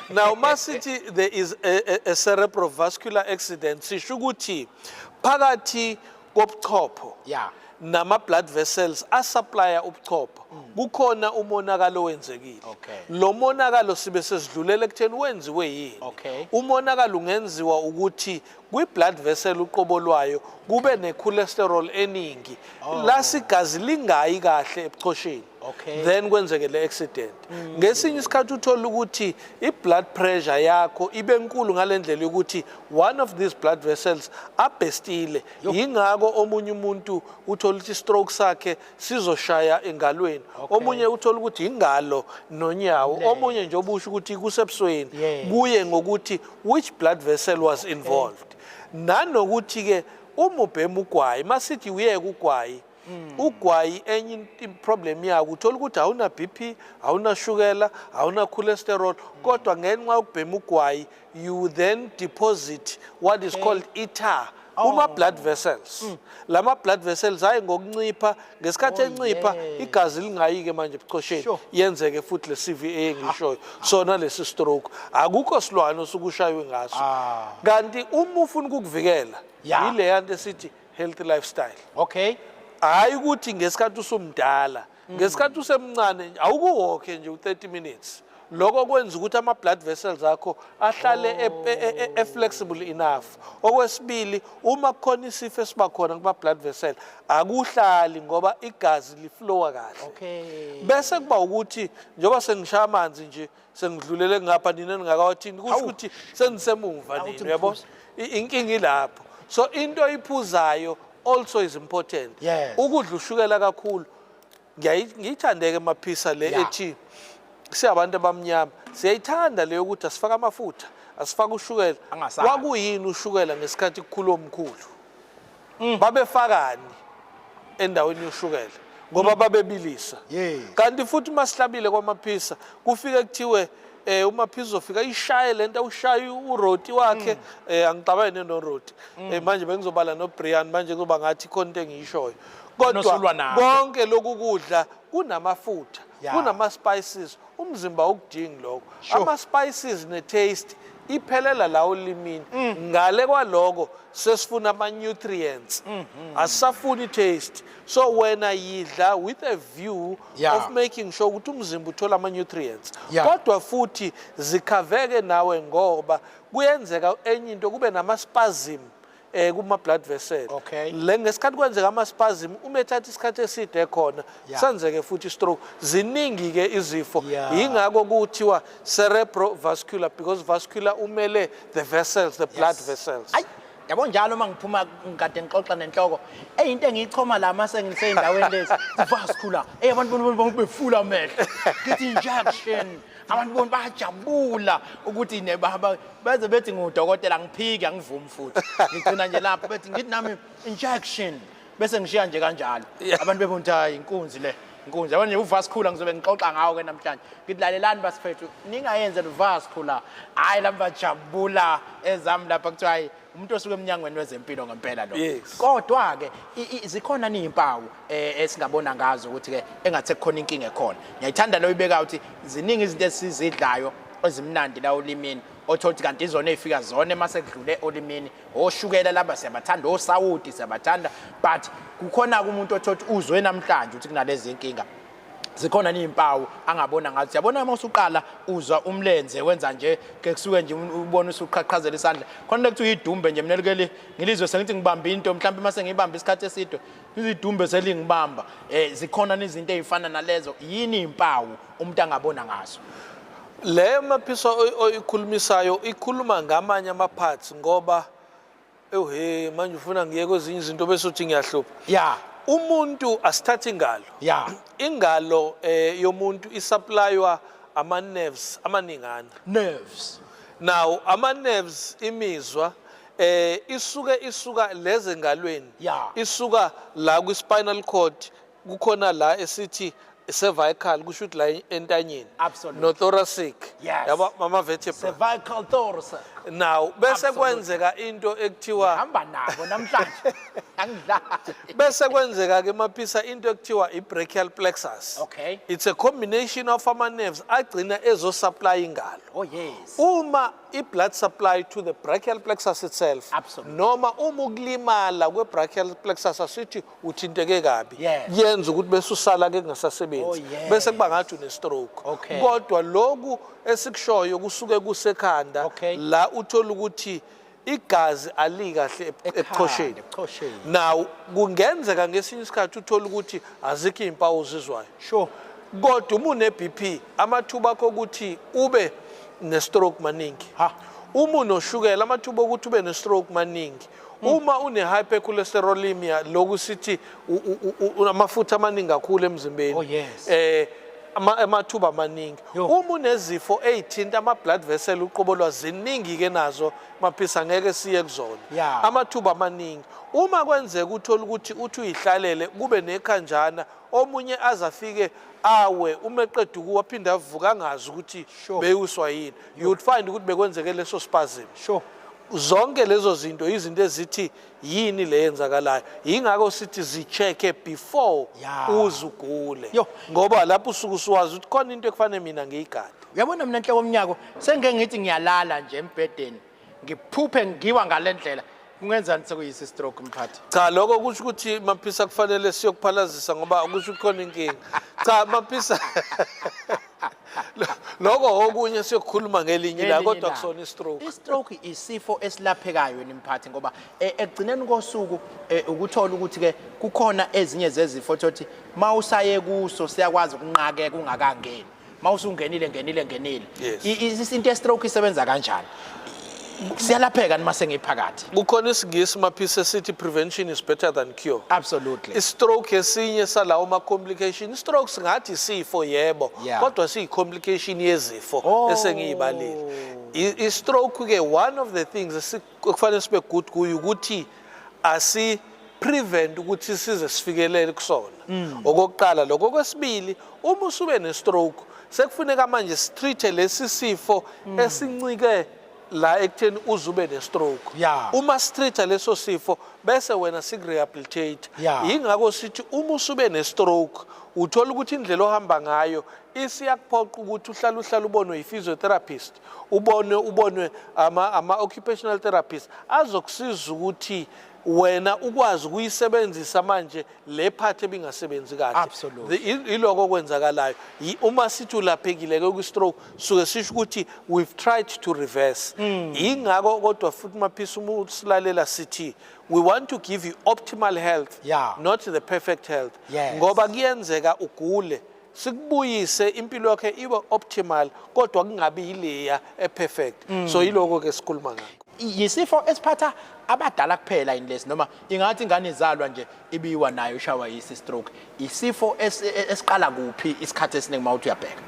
Now masithi there is a cerebrovascular accident, sisho ukuthi phakathi kobuchopho nama blood vessels asupplya ubuchopho kukhona umonakalo owenzekile. Lo monakalo sibe sesidlulela ekutheni wenziwe yini. Umonakalo ungenziwa ukuthi kwi-blood vessel uqobo lwayo kube ne-cholesterol eningi, la sigazi lingayi kahle ebuchosheni, then kwenzeke le accident. Ngesinye isikhathi uthola ukuthi i-blood pressure yakho ibe nkulu ngale ndlela yokuthi one of these blood vessels aburstile. Yingakho omunye umuntu uthola ukuthi stroke sakhe sizoshaya engalweni, omunye uthola ukuthi ingalo nonyawo, omunye nje obusho ukuthi kusebusweni, kuye ngokuthi which blood vessel was involved. Nanokuthi ke uma ubhema ugwayi, masithi uyeke ugwayi, ugwayi enye problem yakho uthola ukuthi awuna BP, awuna shukela, awuna cholesterol, kodwa ngenxa yokubhema ugwayi you then deposit what is called i-tar Kuma blood vessels, lama blood vessels ayi ngokuncipha ngesikhathi encipha igazi lingayike manje ebuchosheni, yenzeke futhi le CVA engishoyo sona lesi stroke. Akukho silwane osukushaywe ngaso. Kanti uma ufuna ukukuvikela, ile nto esithi healthy lifestyle. Hayi ukuthi ngesikhathi usumdala, ngesikhathi usemncane awukuwalke nje u30 minutes. Lokho kwenza ukuthi ama blood vessels akho ahlale e-flexible enough. Okwesibili, uma kukhona isifo esiba khona kuma blood vessel, akuhlali ngoba igazi liflowa kahle. Bese kuba ukuthi njengoba sengishaya amanzi nje, sengidlulele ngapha, nina ningakawathini, kusho ukuthi senisemuva nina, uyabo? Inkinga ilapho. So into oyiphuzayo also is important. Ukudla ushukela kakhulu, ngiyithandeke emaphisa le ethi siyabantu abamnyama siyayithanda leyo ukuthi asifake amafutha, asifake ushukela. Angasali. Kwakuyini ushukela ngesikhathi kukhulu omkhulu? Babefakani endaweni yoshukela? Ngoba babebilisa. Kanti futhi masihlabile kwamaphisa, kufike kuthiwe umaphisa uzofika ishaye lento, ushaye uroti wakhe, angixabane noroti. Manje bengizobala noBrian, manje kuzoba ngathi khona into engiyishoyo. Kodwa Nosulwa nabo. Konke lokhu kudla kunamafutha, kunama spices, umzimba awukudingi lokho. Ama spices ne taste iphelela la olimini. Ngale kwaloko sesifuna ama nutrients. Asisafuni taste. So wena yidla with a view of making sure ukuthi umzimba uthola ama nutrients. Kodwa futhi zikhaveke nawe, ngoba kuyenzeka enye into kube nama spasm kuma blood vessel. Le ngesikhathi kwenzeka ama spasm, uma ethatha isikhathi eside khona, senzeke futhi stroke. Ziningi ke izifo. Yingakho kuthiwa cerebrovascular, because vascular umele the vessels, the blood vessels. Ay, yabo njalo uma ngiphuma ngikade ngixoxa nenhloko, eyinto engiyichoma la mase ngiseyindaweni lezi vascular, abantu bona befula amehlo, ngithi injection, abantu bona bayajabula ukuthi ne beze bethi ngudokotela, ngiphike angivumi futhi, ngigcina nje lapho bethi ngithi nami injection, bese ngishiya nje kanjalo. Abantu bebona ukuthi hayi, inkunzi le, inkunzi yabona nje uvascular. Ngizobe ngixoxa ngawo ke namhlanje, ngithi lalelani basifethu, ningayenze vascular. Hayi, laba bajabula ezami lapha, kuthiwa hayi, umuntu osuke eminyangweni wezempilo ngempela lo. Kodwa ke zikhona nizimpawu esingabona ngazo ukuthi ke engathe kukhona inkinga ekhona? Ngiyayithanda lo ibeka ukuthi ziningi izinto esizidlayo ezimnandi la olimini, othola ukuthi kanti izona ezifika zona mase kudlule olimini. Oshukela laba siyabathanda, osawoti siyabathanda, but kukhona umuntu othola ukuthi uzwe namhlanje ukuthi kunalezi inkinga. Zikhona nizimpawu angabona ngathi, yabona uma usuqala uzwa umlenze wenza nje ke, kusuke nje ubone usuqhaqhazela isandla khona le, kuthiwa idumbe nje, mina like ngilizwe sengithi ngibamba into, mhlawumbe mase ngiyibamba isikhathi eside izidumbe selingibamba. Zikhona izinto ezifana nalezo yini, impawu umuntu angabona ngazo? Le maphiso oyikhulumisayo ikhuluma ngamanye ama-parts, ngoba ehe, manje ufuna ngiye kwezinye izinto bese uthi ngiyahlupha. Umuntu asithathe ingalo. Ingalo yomuntu isupplywa ama nerves amaningana. Nerves. Now ama nerves, imizwa isuke isuka leze ngalweni. Isuka la kwi spinal cord, kukhona la esithi cervical, kusho ukuthi la entanyeni. No thoracic. Yabo ama vertebra. Cervical, thoracic. Now bese kwenzeka into ekuthiwa Hamba nabo namhlanje, angidlali. Bese kwenzeka ke maphisa into ekuthiwa i-brachial plexus. It's a combination of ama nerves agcina ezo supply ingalo. Oh yes. Uma i-blood supply to the brachial plexus itself, noma uma ukulimala kwe-brachial plexus, asithi uthinteke kabi, yenza ukuthi bese usala ke kungasasebenzi, bese kuba ngathi une-stroke. Kodwa lokhu esikushoyo kusuke kusekhanda, la uthola ukuthi igazi alikahle ebuchosheni. Ebuchosheni. Now kungenzeka ngesinye isikhathi uthola ukuthi azikho iy'mpawu ozizwayo, kodwa uma une-BP, amathuba akho ukuthi ube ne-stroke maningi. Uma unoshukela, amathuba okuthi ube ne-stroke maningi. Uma une-hypercholesterolemia, lokhu sithi amafutha amaningi kakhulu emzimbeni, Oh, yes. Amathuba amaningi. Uma unezifo ey'thinta ama-blood vessel uqobo lwazo, ziningi-ke nazo maphisa, ngeke siye kuzona. Amathuba amaningi. Uma kwenzeka uthole ukuthi uthi uyihlalele kube nekhanjana, omunye aze afike awe, uma eqeda ukuwa aphinde avuka angazi ukuthi bewuswa yini, you would find ukuthi bekwenzeke leso spasm. Zonke lezo zinto izinto ezithi yini le yenzakalayo. Yingakho sithi zi-check-e before uze ugule. Ngoba lapho usuke usuwazi ukuthi khona into ekufanele mina ngiyigade. Uyabona mina nhloko omnyako sengike ngithi ngiyalala nje embhedeni ngiphuphe ngiwa ngale ndlela, kungenzani sekuyisi stroke mphathi? Cha, lokho kusho ukuthi Maphisa kufanele siyokuphalazisa ngoba kusho ukuthi khona inkinga. Cha Maphisa, lokho okunye siyokukhuluma ngelinye la, kodwa kusona i-stroke. I-stroke isifo esilaphekayo nimphathi, ngoba ekugcineni kosuku ukuthola ukuthi ke kukhona ezinye zezifo thothi mawusaye kuso siyakwazi ukunqakeka ungakangeni, mawusungenile ngenile ngenile. Into ye-stroke isebenza kanjani? Siyalapheka noma sengiphakathi? Kukhona isiNgisi Maphisa esithi prevention is better than cure. Absolutely. I-stroke esinye salawo ma-complication. I-stroke singathi isifo yebo, kodwa siyi-complication yezifo esengiyibalile. I-stroke ke, one of the things ekufanele sibe good kuyo ukuthi asi prevent ukuthi size sifikelele kusona. Okokuqala lokho. Okwesibili, uma usube ne-stroke sekufuneka manje si-treat-e lesi sifo esincike la ekutheni uzube ne-stroke. Uma si-treat-a leso sifo bese wena siku-rehabilitate. Yingakho sithi uma usube ne-stroke uthola ukuthi indlela ohamba ngayo isiyakuphoqa ukuthi uhlale uhlale ubonwe yi-physiotherapist, ubonwe ama-occupational therapist azokusiza ukuthi wena ukwazi ukuyisebenzisa manje le part ebingasebenzi kahle. Iloko okwenzakalayo. Uma sithi ulaphekile ke kwi-stroke suke sisho ukuthi we've tried to reverse. Yingakho kodwa futhi Maphisa uma usilalela sithi we want to give you optimal health, not the perfect health. Ngoba kuyenzeka ugule sikubuyise impilo yakhe ibe optimal kodwa kungabi yileya e-perfect. So yiloko ke sikhuluma ngakho. Yisifo esiphatha abadala kuphela yini lesi, noma ingathi ingane izalwa nje ibiwa nayo ishawa yisi stroke? Isifo esiqala kuphi isikhathi esiningi mawuthi uyabheka?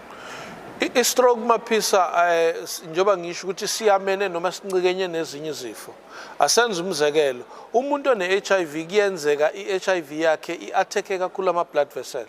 I-stroke Maphisa, njengoba ngisho ukuthi siyamene noma sincikenye nezinye izifo. Asenze umzekelo, umuntu one-HIV kuyenzeka i-HIV yakhe i-attack-e kakhulu ama-blood vessel.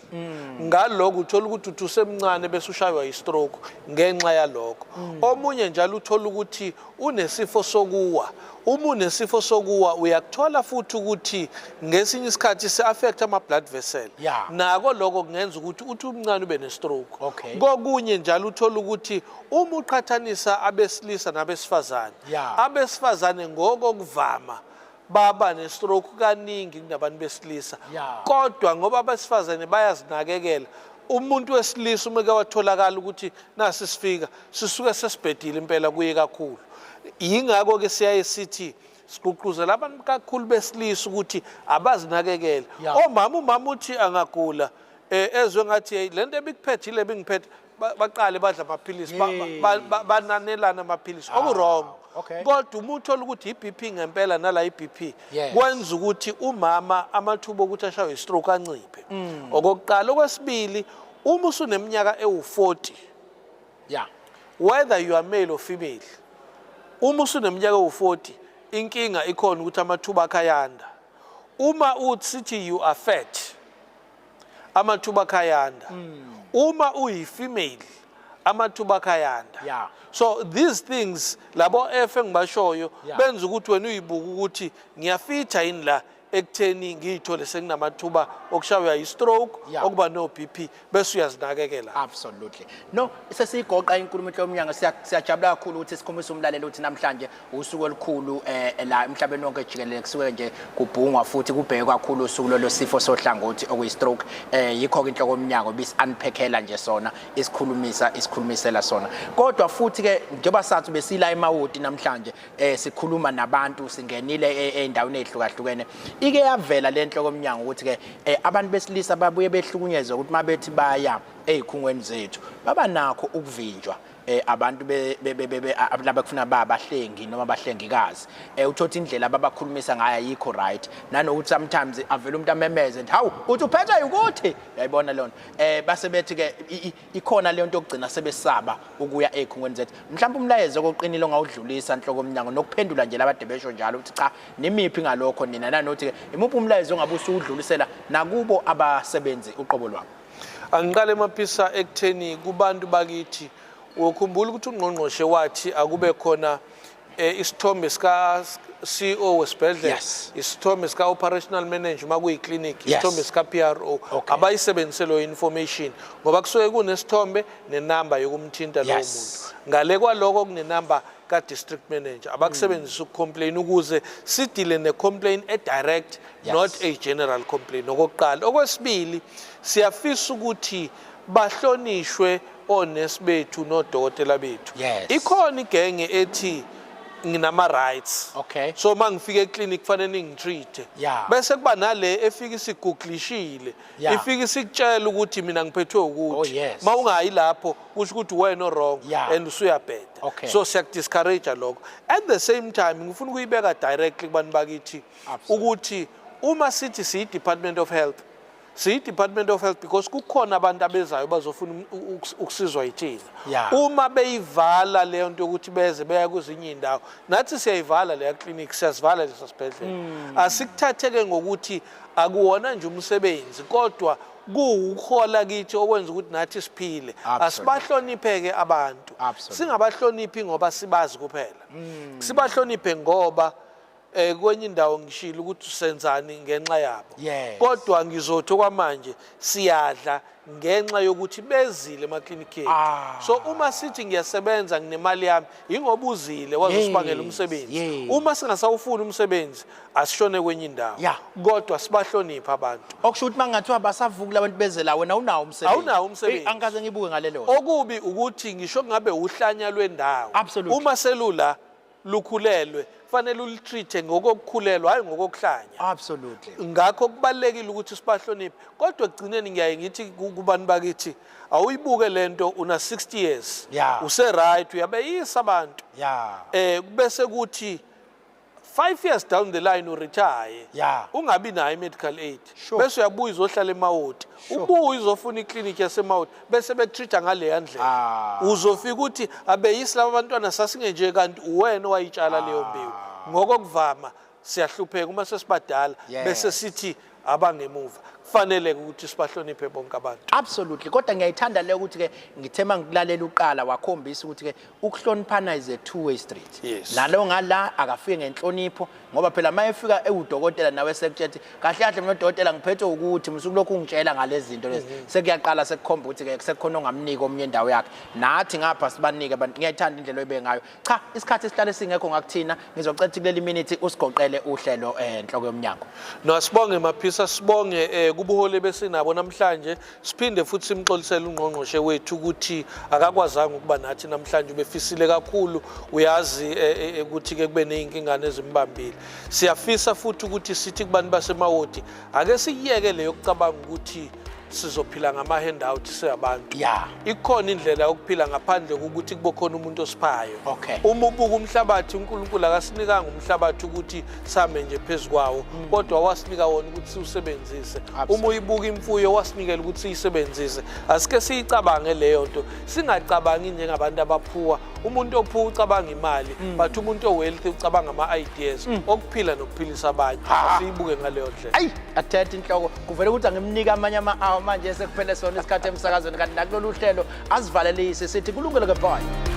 Ngalokho uthola ukuthi uthi usemncane bese ushaywa i-stroke ngenxa yalokho. Omunye njalo uthola ukuthi unesifo sokuwa. Uma unesifo sokuwa uyakuthola futhi ukuthi ngesinye isikhathi si-affect ama-blood vessel. Nako lokho kungenza ukuthi uthi umncane ube ne-stroke. Kokunye njalo uthola ukuthi uma uqhathanisa abesilisa nabesifazane, abesifazane ngokokuvama baba ne-stroke kaningi kunabantu besilisa. Kodwa ngoba abesifazane bayazinakekela, umuntu wesilisa uma ke watholakala ukuthi nasi sifika sisuke sesibhedile impela kuye kakhulu. Yingakho ke siyaye sithi sigqugquzela abantu kakhulu besilisa ukuthi abazinakekele. Omama, umama uthi angagula ezwe ngathi hey lento ebikuphethile ebingiphethe, baqale badla amaphilisi, bananelana amaphilisi, oku-wrong. Kodwa uma uthola ukuthi i-BP ngempela nala i-BP kwenza ukuthi umama amathuba okuthi ashaywe i-stroke anciphe. Okokuqala. Okwesibili, uma usuneminyaka ewu-40, whether you are male or female, uma usuneminyaka ewu-40 inkinga ikhona ukuthi amathuba akho ayanda. Uma uthi sithi you are fat, amathuba akho ayanda. Uma uyi-female, amathuba akho ayanda. So these things labo F engibashoyo benza ukuthi wena uyibuka ukuthi ngiyafitha yini la ekutheni ngiyithole sekunamathuba okushaywa i-stroke, okuba no-BP, bese uyazinakekela. Absolutely. No, sesiyigoqa inkulumo enhlomnyanga. Siyajabula kakhulu ukuthi sikhombise umlaleli ukuthi namhlanje usuku olukhulu la emhlabeni wonke jikelele, kusuke nje kubhungwa futhi kubhekwe kakhulu usuku lolo sifo sohlangothi okuyi-stroke. Yikho-ke inhloko yomnyango bisi-unpackela nje sona, isikhulumisa isikhulumisela sona. Kodwa futhi-ke njengoba sathi besila emawoti namhlanje, sikhuluma nabantu, singenile ey'ndaweni ey'hlukahlukene, ike yavela le nhloko yomnyango ukuthi-ke abantu besilisa babuye behlukunyezwe ukuthi uma bethi baya ey'khungweni zethu baba nakho ukuvinjwa abantu laba kufuna babahlengi noma abahlengikazi. Uthothi indlela ababakhulumisa ngayo ayikho right, nanokuthi sometimes avele umuntu amemeze nje, hawu uthi uphethwe ukuthi uyayibona leyo nto. Base bethi ke ikhona leyo nto yokugcina sebesaba ukuya ey'khungweni zethu. Mhlawumbe umlayezo oqinile ongawudlulisa nhloko yomnyango nokuphendula nje labade besho njalo ukuthi cha nimiphi ngalokho nina, nanokuthi ke imuphi umlayezo ongabe usuwudlulisela nakubo abasebenzi uqobo lwabo? Angiqale Maphisa ekutheni kubantu bakithi, ukhumbula ukuthi ungqongqoshe wathi akube khona Isithombe sika CEO wesibhedlela, isithombe sika operational manager uma kuyi clinic, isithombe sika PRO. Abayisebenzise leyo information ngoba kusuke kunesithombe nenamba yokumthinta lowo muntu. Ngale kwaloko kunenamba ka district manager abakusebenzisa ukucomplain ukuze sidile ne complaint e direct, not a general complaint. Okokuqala. Okwesibili, siyafisa ukuthi bahlonishwe onesi bethu nodokotela bethu. Ikhona igenge ethi nginama rights, so uma ngifika eclinic kufanele ningitreat. Bese kuba nale efika isigooglishile, ifika isikutshela ukuthi mina ngiphethwe ukuthi uma ungayi lapho kusho ukuthi wena wrong and usuyabheda. So siyakudiscourage lokho. At the same time, ngifuna ukuyibeka directly kubantu bakithi ukuthi uma sithi siyi-Department of Health, siyi-Department of Health because kukhona abantu abezayo bazofuna ukusizwa yithina. Uma beyivala leyo nto yokuthi beze beya kwezinye iy'ndawo, nathi siyayivala leya clinic, siyasivala lesa sibhedlela. Asikuthatheke ngokuthi akuwona nje umsebenzi, kodwa kuwukuhola kithi okwenza ukuthi nathi siphile. Asibahlonipheke abantu. Singabahloniphi ngoba sibazi kuphela, sibahloniphe ngoba kwenye indawo ngishilo ukuthi senzani ngenxa yabo. Kodwa ngizothi okwamanje siyadla ngenxa yokuthi bezile emaklinikhi ethu. So uma sithi ngiyasebenza, nginemali yami, yingoba uzile wazosibangela umsebenzi. Uma singasawufuni umsebenzi, asishone kwenye indawo. Kodwa sibahloniphe abantu. Okusho ukuthi mangathiwa basavuka labantu beze la, wena unawo umsebenzi. Awunawo umsebenzi. Eyi, angikaze ngibuke ngalelo. Okubi ukuthi ngisho kungabe uhlanya lwendawo, uma selula lukhulelwe, kufanele ulitreat ngokokukhulelwa, hayi ngokokuhlanya. Ngakho kubalekile ukuthi sibahloniphe. Kodwa ekugcineni ngiyaye ngithi kubantu bakithi, awuyibuke lento, una 60 years, use right, uyabeyisa abantu, bese kuthi 5 years down the line uretire, ungabi nayo i-medical aid, bese uyabuya uzohlala eMawoti, ubuye uzofuna iklinikhi yaseMawoti, bese bekutreat ngaleya ndlela. Uzofika ukuthi abeyisi laba bantwana sasingenje, kanti uwena owayitshala leyo mbewu. Ngokokuvama siyahlupheka uma sesibadala, bese sithi abangemuva. Kufanele ukuthi sibahloniphe bonke abantu. Absolutely. Kodwa ngiyayithanda leyo ukuthi ke ngithe mangikulalela uqala wakhombisa ukuthi ke ukuhloniphana is a two way street. Nalo ngala akafike ngenhlonipho, ngoba phela mayefika ewudokotela nawe sekutshela ukuthi kahle kahle mina udokotela ngiphethwe ukuthi musuku lokhu ungitshela ngalezi zinto lezi, sekuyaqala sekukhomba ukuthi ke sekukhona ongamnika omunye indawo yakhe. Nathi ngapha sibanike abantu. Ngiyayithanda indlela oyibe ngayo. Cha, isikhathi sihlale singekho ngakuthina. Ngizocela ukuthi kuleli minute usigoqele uhlelo, enhloko yomnyango. No, sibonge Maphisa, sibonge kubuholi besinabo namhlanje. Siphinde futhi simxolisele ungqongqoshe wethu ukuthi akakwazanga ukuba nathi namhlanje, ubefisile kakhulu, uyazi ukuthi ke kube nezinkingane ezimbambile. Siyafisa futhi ukuthi sithi kubantu baseMawoti, ake siyeke leyo kucabanga ukuthi sizophila ngama-handout singabantu. Ikhona indlela yokuphila ngaphandle kokuthi kube khona umuntu osiphayo. Uma ubuka umhlabathi, uNkulunkulu akasinikanga umhlabathi ukuthi sihambe nje phezu kwawo, kodwa wasinika wona ukuthi siwusebenzise. Uma uyibuka imfuyo, wasinikela ukuthi siyisebenzise. Asike siyicabange leyo nto, singacabangi njengabantu abaphuwa. Umuntu ophuwa ucabanga imali, but umuntu owealthy ucabanga ama-ideas okuphila nokuphilisa abanye. Siyibuke ngaleyo ndlela. Ayi, athethe inhloko kuvele ukuthi angimnike amanye ama-hour manje sekuphele sona isikhathi emsakazweni, kanti nakulolu hlelo asivalelise sithi kulungele ke, bye.